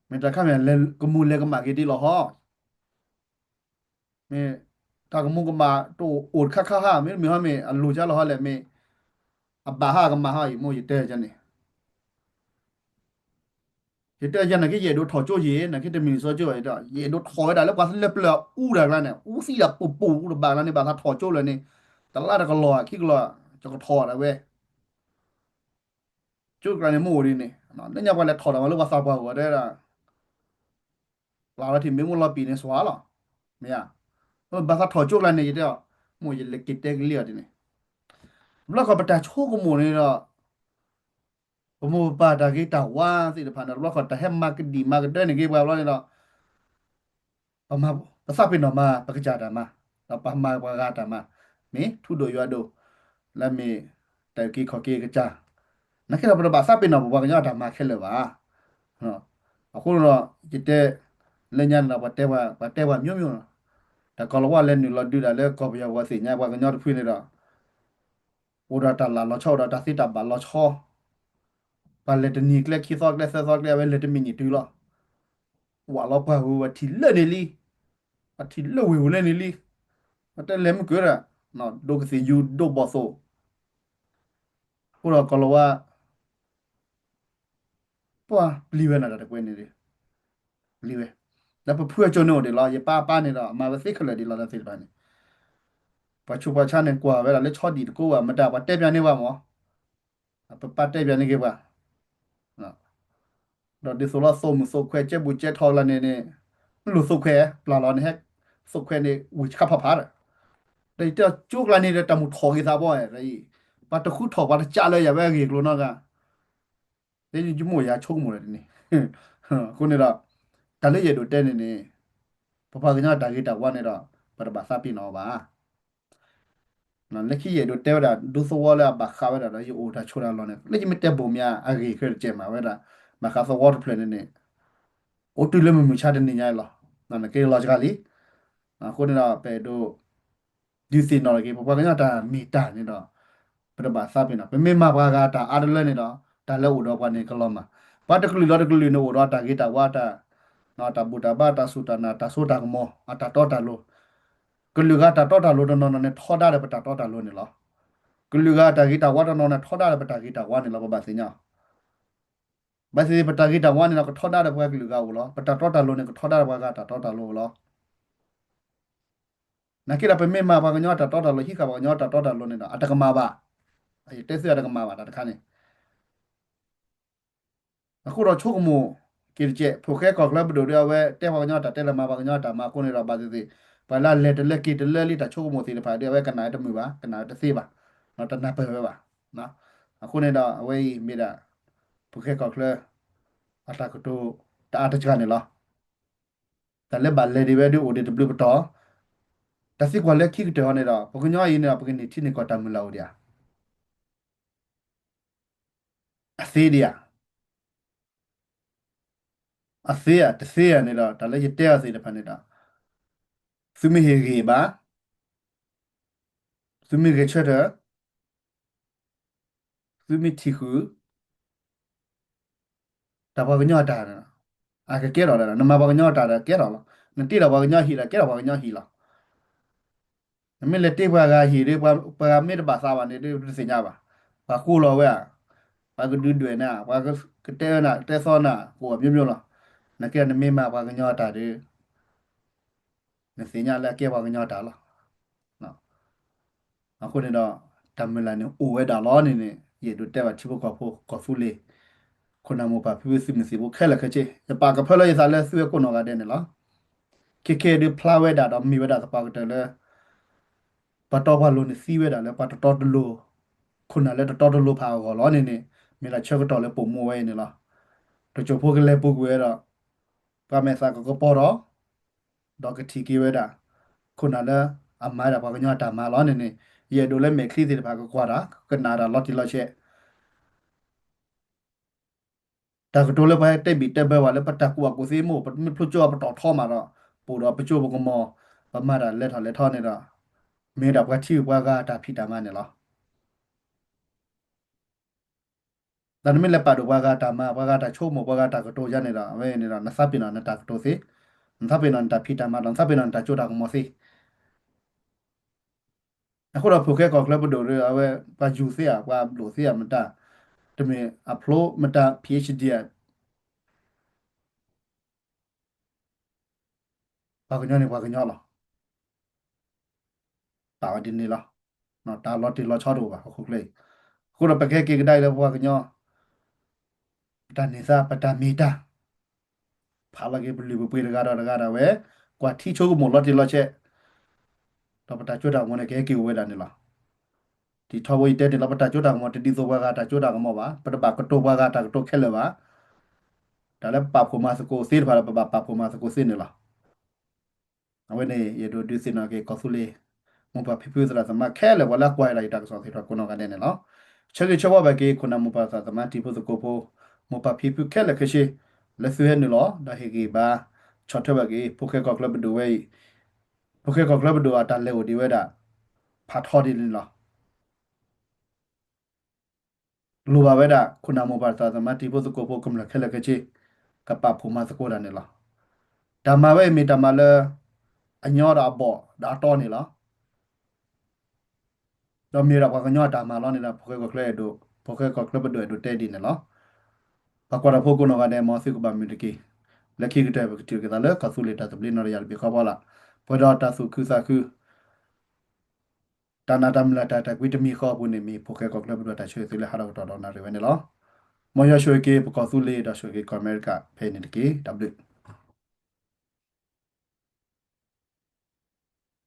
မ့ၢ်တၢ်ခါမ့ၢ် ကမူၣ်လဲၤကမၣ်က့ၤဒ်လီၤဟီ မ့ၢ်တၢ်ကမူၤကမၣ်တအိၣ်တခါခါဧါ, မ့တမ့ၢ်ဟီမ့ၢ်အလိၤကါလီၤဟီလဲၣ်, မ့ၢ်အဘၣ်ဟီအကမၣ်ဟီအံၤ, မိၢ်ယတဲန့ၣ်, ယတဲယဲနာ်က့ ယအဲၣ်ဒိးထီၣ်ကၠိယဲ, နာ်က့တမံၤလံာ်စီကၠိ, ယအဲၣ်ဒိးထီၣ်ဝဲဒၣ်လၢပှၤလၢပျၢၤအူတၢ်ကျါန့ၣ်, အူသံဒၣ်ပူၤပူၤအူတဘၣ်ကျါန့ၣ်, ဘၣ်သးထီၣ်ကၠိလၢာ်န့ၣ်, တလါတကလီၢ်ခံကလီၢ်, ယကထီၣ်ဒၣ်ဝဲ ကၠိကျါန့ၣ် မိၢ်အိၣ်ဒ်န့ၣ်, လၢညါပှၤလဲၤထီၣ်တၢ်မၤလၢပှၤသးပှၢ်ဂီၢ်တဲဒၣ်, ပျၢ်လီၤထံၣ်မ့ၢ်မိၢ်လီၤပံာ်န့ၣ်စွါလီၤ, မ့ၢ်ဧါ, ဘၣ်သးထီၣ်ကၠိကျါန့ၣ် ယတဲအီၤ, မိၢ်ယလဲၤက့ၤတဲကလံအီၤဒ်န့ၣ်, တဘျီဃီပတၢ်ဆိကမိၣ်န့ၣ်ဒီး, ပမိၢ်ပပၢ်တၢ်ဂ့ၤတၢ်ဝါသ့ၣ်တဖၣ်န့ၣ် တဘျီဃီတၢ်ဟဲမၤကဒံၣ်မၤကဒၢန့ၣ်က့ၤပှၤဘျီန့ၣ်ဒီး ပသးပ့ၤနီၣ်မၤပကစၢ်တၢ်မၤ, ဒီးပမၤပှၤဂၤတၢ်မၤ, မ့ၢ်ထူဒိၣ်ယွၤဒိၣ်, လၢမ့ၢ်တၢ်အုၣ်က့ၤခီၣ်က့ၤကစၢ်, နာ်က့ဒီးပတဘၣ်သးပ့ၤနီၣ်ပပှၤကညီအတၢ်မၤခဲလၢာ်ဘၣ်. အဃိဒီး ယတဲ, လၢညါန့ၣ်ဒီး ပှၤတဲပှၤမျိုးမျိုး, တၢ်ကီၢ်လီၤဝါလဲၤနုာ်လီၤဒုးတၢ်လၢကီၢ်ပယီၤပှၤသ့ၣ်ညါ ပှၤကညီတဖုန့ၣ်ဒီး အိၣ်ဒီးတၢ်လၢ်လီၤဆီ အိၣ်ဒီးတၢ်သ့တၢ်ဘၣ်လီၤဆီ, ပှၤလဲၤတနံၤကျဲခံသီကျဲသၢသီကျဲ အဝဲလဲၤတမံၤနံၤတုၤလီၤ. ဝးလီၤပှၢ်ဝဲ ပှၤထံၣ်လၢန့ၣ်လံ, ပှၤထံၣ်လၢဝ့ၢ်ဝူၤလၢန့ၣ်လံ, ပှၤတဲလဲၤမုၢ်ကၢၤဒၣ်, ဒိၣ်ကသ့ၣ်ယူၤဒိၣ်ဘီၣ်သိၣ်, အဃိဒီးကီၢ်လီၤဝါ ပှၤပျံၤဝဲနၤတၢ်တကွဲးန့ၣ်ဒီး, ပျံၤဝဲ, ဒီးပဖုအကၠိန့ၣ်အိၣ်ဒံးလီၤ, ယပၢ်ပၢ်န့ၣ်ဒီး အမၤဝဲသ့ခဲလၢာ်ဒံးလီၤ တၢ်သ့ၣ်တဖၣ်န့ၣ်, ပှၤဆူးပှၤဆါန့ၣ်ကွၢ်ဝဲဒၣ်လၢဆီဒံၣ်တကိးဘၣ် မတၤပှၤတဲပၠးန့ၢ်ဘၣ်မၢ်, ပပၢ်တဲပၠးန့ၢ်က့ၤပှၤ ဒီးဒ်သိးလီၤသိးမုၢ်သိးခွဲး ကဲဘူးကဲထီၣ်လၢန့ၣ်န့ၣ်, နလိၣ်သိးခွဲး ပျၢ်လီၤန့ၣ်ဟဲ, သိးခွဲးန့ၣ် ဝံၤဆါဖးဖးဒီး, ဒီးယတဲအီၤကၠိကျါန့ၣ်ဒီး တၢ်မုၢ်ထီၣ်ဂ့ၤသးဘီ, ပှၤတဃုထီၣ်ပှၤတကးလၢယၤဝဲအဂ့ၢ်အကျိၤနီတဂၤ, ယမိၢ်ယၤဆိကမိၣ်လၢတန့ၣ်, အဃိန့ၣ်ဒီး, တၢ်လၢယအဲၣ်ဒိးတဲန့ၣ်န့ၣ်, ပပှၤကညီတၢ်ဂ့ၤတၢ်ဝါန့ၣ်ဒီး, ပတဘၣ်သးပ့ၤနီၣ်အီၤဘၣ် လၢခံယအဲၣ်ဒိးတဲဝဲဒၣ် ဒူသဝီလၢအဘၣ်ဃးဝဲဒၣ်ဒီး ယအိၣ်တၢ်ဆိးတၢ်လီၢ်န့ၣ် လၢယမ့ၢ်တဲဘိၣ်မးအဂ့ၢ်ခဲတကဲးမးဝဲဒၣ်, ဘၣ်ဃးသဝီတဖျၢၣ်န့ၣ်န့ၣ်, အိၣ်တုၤလၢမုၢ်မုၢ်ဆါတနံၤညါလီၤ, နက့ၤလီၤစှၤလံ, အဃိန့ၣ်ဒီး ပအဲၣ်ဒိး ဒုးသ့ၣ်နီၣ်ထီၣ်က့ၤ ပပှၤကညီတၢ်မ့ၢ်တၢ်န့ၣ်ဒီး, ပတဘၣ်သးပ့ၤနီၣ်, ပမ့ၢ်မၤပှၤဂၤတၢ်အါတလၢန့ၣ်ဒီး, တၢ်လၢအိၣ်ဒီးပှၤန့ၣ်ကလီၤမၢ်, ပှၤတကလုာ်ဒီးတကလုာ်န့ၣ်အိၣ်ဒီးတၢ်ဂ့ၤတၢ်ဝါတၢ် တၢ်ဘူၣ်တၢ်ဘါ တၢ်စူၢ်တၢ်နာ် တၢ်စိတၢ်ကမီၤ အတၢ်တီတၢ်လိၤ, ကလုာ်ဂၤတၢ်တီတၢ်လိၤတနီၤနီၤန့ၣ် ထီဒါဒီးပတၢ်တီတၢ်လိၤန့ၣ်လီၤ. ကလုာ်ဂၤတၢ်ဂ့ၤတၢ်ဝါတနီၤန့ၣ် ထီဒါဒီးပတၢ်ဂ့ၤတၢ်ဝါန့ၣ်လီၤ ပဘၣ်သ့ၣ်ညါ, ဘၣ်သ့ၣ်သ့ၣ်ပတၢ်ဂ့ၤတၢ်ဝါန့ၣ်လီၤ ကထီဒါဒီးပှၤကလုာ်ဂၤအိၣ်လီၤ. ပတၢ်တီတၢ်လိၤန့ၣ် ကထီဒါဒီးပှၤဂၤတၢ်တီတၢ်လိၤအိၣ်လီၤ. နာ်က့ဒီးပမ့ၢ်မၤပှၤကညီတၢ်တီတၢ်လိၤ ဟံးဃာ်ပှၤကညီတၢ်တီတၢ်လိၤန့ၣ်ဒီး အတကမၣ်ဘၣ်. ယတဲသုအတကမၣ်ဘၣ်တၢ်တခါန့ၣ် အဃိဒီးဆိကမိၣ်က့ၤတကဲး ဖိၣ်ဃဲကီၢ်ချၢပဒိၣ်ဒီး အဝဲတဲပှၤကညီတၢ်တဲလၢမၤပှၤကညီတၢ်မၤအဃိန့ၣ်ဒီး ဘၣ်သ့ၣ်သ့ၣ် ပှၤလၢလဲၤတလၢက့ၤတလၢလံ တၢ်ဆိကမိၣ်သ့ၣ်တဖၣ်ဒီး အဝဲကနၣ်ဝဲတမုာ်ဘၣ် ကနၣ်ဝဲတသ့ဘၣ် တနၢ်ပၢၢ်ဝဲဘၣ်. အဃိန့ၣ်ဒီး အဝဲအံၤမ့ၢ်ဒၣ် ဖိၣ်ဃဲကီၢ်ချၢ အတၢ်ကတိၤတအါတစှၤန့ၣ်လီၤ. တၢ်လၢဘၣ်လဲၤဒံးဝဲဒုးအိၣ်ဒံးတဘျုးပတီၢ်, တၢ်သံကွၢ်လၢခံကတၢၢ်အီၤန့ၣ်ဒီး ပှၤကညီအံၤန့ၣ်ဒီး ပကန့ၢ်ထံန့ၢ်ကီၢ်တၢ်မုၢ်လၢ်အိၣ်ဒံးဧါ. အသ့ဒံးဧါ. အသ့ဧါတသ့ဧါန့ၣ်ဒီး တၢ်လၢယတဲအီၤသ့ၣ်တဖၣ်န့ၣ်ဒီး သုမ့ၢ်ဟ့ၣ်ဂံၢ်ဘါ, သုမ့ၢ်ဂဲၤဆၢထၢၣ်, သုမ့ၢ်ထံၣ်ဃုာ် တၢ်ပှၤကညီအတၢ်န့ၣ် အကကဲထီၣ်လီၤ. နမၤပှၤကညီအတၢ်ဒီးကဲထီၣ်လီၤ. နတ့ထီၣ်ပှၤကညီဟံၣ်ဒီးကဲထီၣ်ပှၤကညီဟံၣ်လီၤ. နမ့ၢ်လဲၤတ့ပှၤဂၤဟံၣ်ဒီး ပှၤဂၤမ့ၢ်တဘၣ်သးဘၣ်န့ၣ်ဒီး တသ့ၣ်ညါဘၣ်. ပှၤဃိလီၤဝဲဧါ, ပှၤကဒုးဒွဲၣ်နၤ, ပှၤကတဲအၢနၤ ကတဲသီနၤ ကိးအမျိုးမျိုးလီၤ. နကဲနမ့ၢ်မၤပှၤကညီအတၢ်ဒီး နသ့ၣ်ညါလၢအကဲပှၤကညီအတၢ်လီၤ. အဃိန့ၣ်ဒီး တၢ်မုၢ်လၢ်န့ၣ်အိၣ်ဝဲဒၣ်လီၤန့ၣ်န့ၣ် ယအဲၣ်ဒိးတဲဘၣ်ထံဖိကီၢ်ဖိ ကီၢ်သူလ့ၤ ခိၣ်နၢ်မိၢ်ပၢ်ဖံဖုသုးမုၢ်သံၣ်ဘိခဲလၢာ်ခဲဆ့ ယပာ်ကဖၢလၢယသးလၢသုဝဲကိးနီၢ်ဂၤဒဲးန့ၣ်လီၤ. ခဲခဲဒုးဖျါဝဲဒၣ်ဒီးမ့ၢ်ဝဲဒၣ်သပှၢ်ကတၢၢ်လၢ ပှၤတီပှၤလိၤန့ၣ်သံဝဲဒၣ်လၢပှၤတတီတလိၤ, ခိၣ်နၢ်လၢတတီတလိၤဖးအဂီၢ်လီၤန့ၣ်န့ၣ် မ့ၢ်ဒၣ်ဆၢကတီၢ်လၢပိာ်မူဝဲအံၤန့ၣ်လီၤ. တစိၢ်ဖိကလဲၤပူၤကွံာ်ဝဲဒီး ပှၤမဲာ်သးကကပီၤဒီး ဒီးကထံၣ်က့ၤဝဲဒၣ် ခိၣ်နၢ်လၢအမၤဒၣ်ပှၤကညီအတၢ်မၤလီၤန့ၣ်န့ၣ် ယအဲၣ်ဒိးလၢမဲာ်ချံသ့ၣ်တဖၣ်ကကွၢ်တၢ် ကကနၣ်တၢ်လီၤတံၢ်လီၤဆဲး တၢ်ကတိၤလၢပှၤဟဲတဲဘံၣ်တဲဘၢပှၤလၢပတၢ်ကူၣ်ဘၣ်ကူၣ်သ့မ့ၢ် ပမ့ၢ်ဖျိကၠိပတီၢ်ထီမးဒီး ပအိၣ်ဒီးပကၠိပကမီၤ ပမၤတၢ်လဲၤထီၣ်လဲၤထီန့ၣ်ဒီး မ့ၢ်ဒၣ်ပှၤထံပှၤဂၤတၢ်ဖံးတၢ်မၤန့ၣ်လီၤ. ဒီးနမ့ၢ်လဲၤပာ်ဒိၣ်ပှၤဂၤတၢ်မၤ ပှၤဂၤတၢ်ဆိကမိၣ် ပှၤဂၤတၢ်ကတိၤယါန့ၣ်ဒီး အဝဲန့ၣ်ဒီး နသးပ့ၤနီၣ်နတၢ်ကတိၤသ့, နသးပ့ၤနီၣ်နတၢ်ဖံးတၢ်မၤဒီး နသးပ့ၤနီၣ်နတၢ်စိတၢ်ကမီၤသ့. အဃိဒီးဖိၣ်ဃဲကီၢ်ချၢပဒိၣ်ဒီး အဝဲပှၤယူၤသ့ဧါ ပှၤဘျိၣ်သ့ဧါ မတၤ, တမ့ၢ်အဖျိမတၤ PhD ဧါ ပှၤကညီန့ၣ်ပှၤကညီလီၤ. ပာ်ဝဲဒ်န့ၣ်လီၤ. တၢ်လီၤတံၢ်လီၤဆီတအိၣ်ဘၣ် ဟီၣ်ခိၣ်ချၢအံၤ. အဃိဒီးပကဟဲက့ၤကဒါအံၤလၢပှၤကညီ ပတၢ်န့ၢ်သါ ပတၢ်မ့ၢ်တၢ် ဖးလီၤက့ၤပလုၢ်ပပှ့ၤတဂၤဒီးတဂၤဒၣ်ဝဲ ကွၢ်ထံဆိကမိၣ်လီၤတံၢ်လီၤဆဲး ဒီးပတၢ်စိတၢ်ကမီၤန့ၣ် ကဟဲက့ၤအိၣ်ဝဲဒၣ်န့ၣ်လီၤ. ဒ်ထီဘိယတဲန့ၣ်လီၤ ပတၢ်စိတၢ်ကမီၤတဒ်သိးပှၤဂၤတၢ်စိတၢ်ကမီၤဘၣ်, ပတဘၣ်ကတိၤပှၤဂၤတၢ်ကတိၤခဲလၢာ်ဘၣ်. တၢ်လၢပပာ်ဖှိၣ်မၤသကိးသ့တဖၣ်ဒီး ပဘၣ်ပာ်ဖှိၣ်မၤသကိးသ့န့ၣ်လီၤ. အဝဲန့ၣ် ယအဲၣ်ဒိးဒုးသ့ၣ်နီၣ်က့ၤကီၢ်သူလ့ၤ မိၢ်ပၢ်ဖံဖုသရၣ်သမါခဲလၢာ် ပှၤလၢအကွၢ်ယတၢ်ဂ့ၢ်တၢ်ကစီၣ်သ့ၣ်တဖၣ်ကိးနီၢ်ဂၤဒဲးန့ၣ်လီၤ. ဆၢဂ့ၤဆၢဝါဘၣ်က့ၤ ခိၣ်နၢ်မိၢ်ပၢ်သရၣ်သမါတံၤဖိသကိးဖိ မိၢ်ပၢ်ဖံဖုခဲလၢာ်ခဲဆ့ လၢသုဟဲနုာ်လီၤ ဒီးဟ့ၣ်ဂံၢ်ဘါ ဆီၣ်ထွဲဘၣ်က့ၤ ဖိၣ်ဃဲကီၢ်ချၢပဒိၣ်ဝဲအံၤ, ဖိၣ်ဃဲကီၢ်ချၢပဒိၣ်အတၢ်လဲၤအိၣ်ဒံးဝဲဒၣ် ဖးထီဒ်န့ၣ်လီၤ. လိၣ်ဘၣ်ဝဲဒၣ် ခိၣ်နၢ်မိၢ်ပၢ်သရၣ်သမါတံၤဖိသကိးဖိကမျၢၢ်ခဲလၢာ်ခဲဆ့ ကပာ်ဖှိၣ်မၤသကိးတၢ်န့ၣ်လီၤ. တၢ်မၤဝဲအံၤမ့ၢ်တၢ်မၤလၢ အညီဒီးအဘီၣ်ဒီးအတီန့ၣ်လီၤ. ဒီးမ့ၢ်ဝဲဒၣ်ပှၤကညီအတၢ်မၤလီၤန့ၣ်ဒီး ဖိၣ်ဃဲကီၢ်ချၢအဲၣ်ဒိး ဖိၣ်ဃဲကီၢ်ချၢပဒိၣ်အဲၣ်ဒိးတဲဒ်န့ၣ်လီၤ. ပှၤကွၢ်တၢ်ဖိကိးနီၢ်ဂၤဒဲး မ်သုကဘၣ်မုာ်တက့ၢ်. လၢခံကတၢၢ် ပကထံၣ်လိာ်က့ၤသးလၢကီၢ်သူလ့ၤတၢ်သဘျ့နီၢ်တယၢ်တဘ့ၣ်ဃီဖီလာ်, ပှဲၤဒီးတၢ်သူၣ်ခုသးခု တၢ်နာ်တၢ်မုၢ်လၢ်တၢ်အဲၣ်တၢ်ကွံတမံၤဃီအပူၤန့ၣ် မ့ၢ်ဖိၣ်ဃဲကီၢ်ချၢပဒိၣ်တၢ်ဆၢဂ့ၤသုလၢဟးထီၣ်ကတီၢ်ဒီးနၣ်ရံၣ်ဝဲန့ၣ်လီၤ. မ်ယွၤဆိၣ်ဂ့ၤက့ၤပကီၢ်သူလ့ၤ ဒီးဆိၣ်ဂ့ၤက့ၤကီၢ်အမဲရကၤဖဲအံၤန့ၣ်တက့ၢ်. တၢ်ဘျုး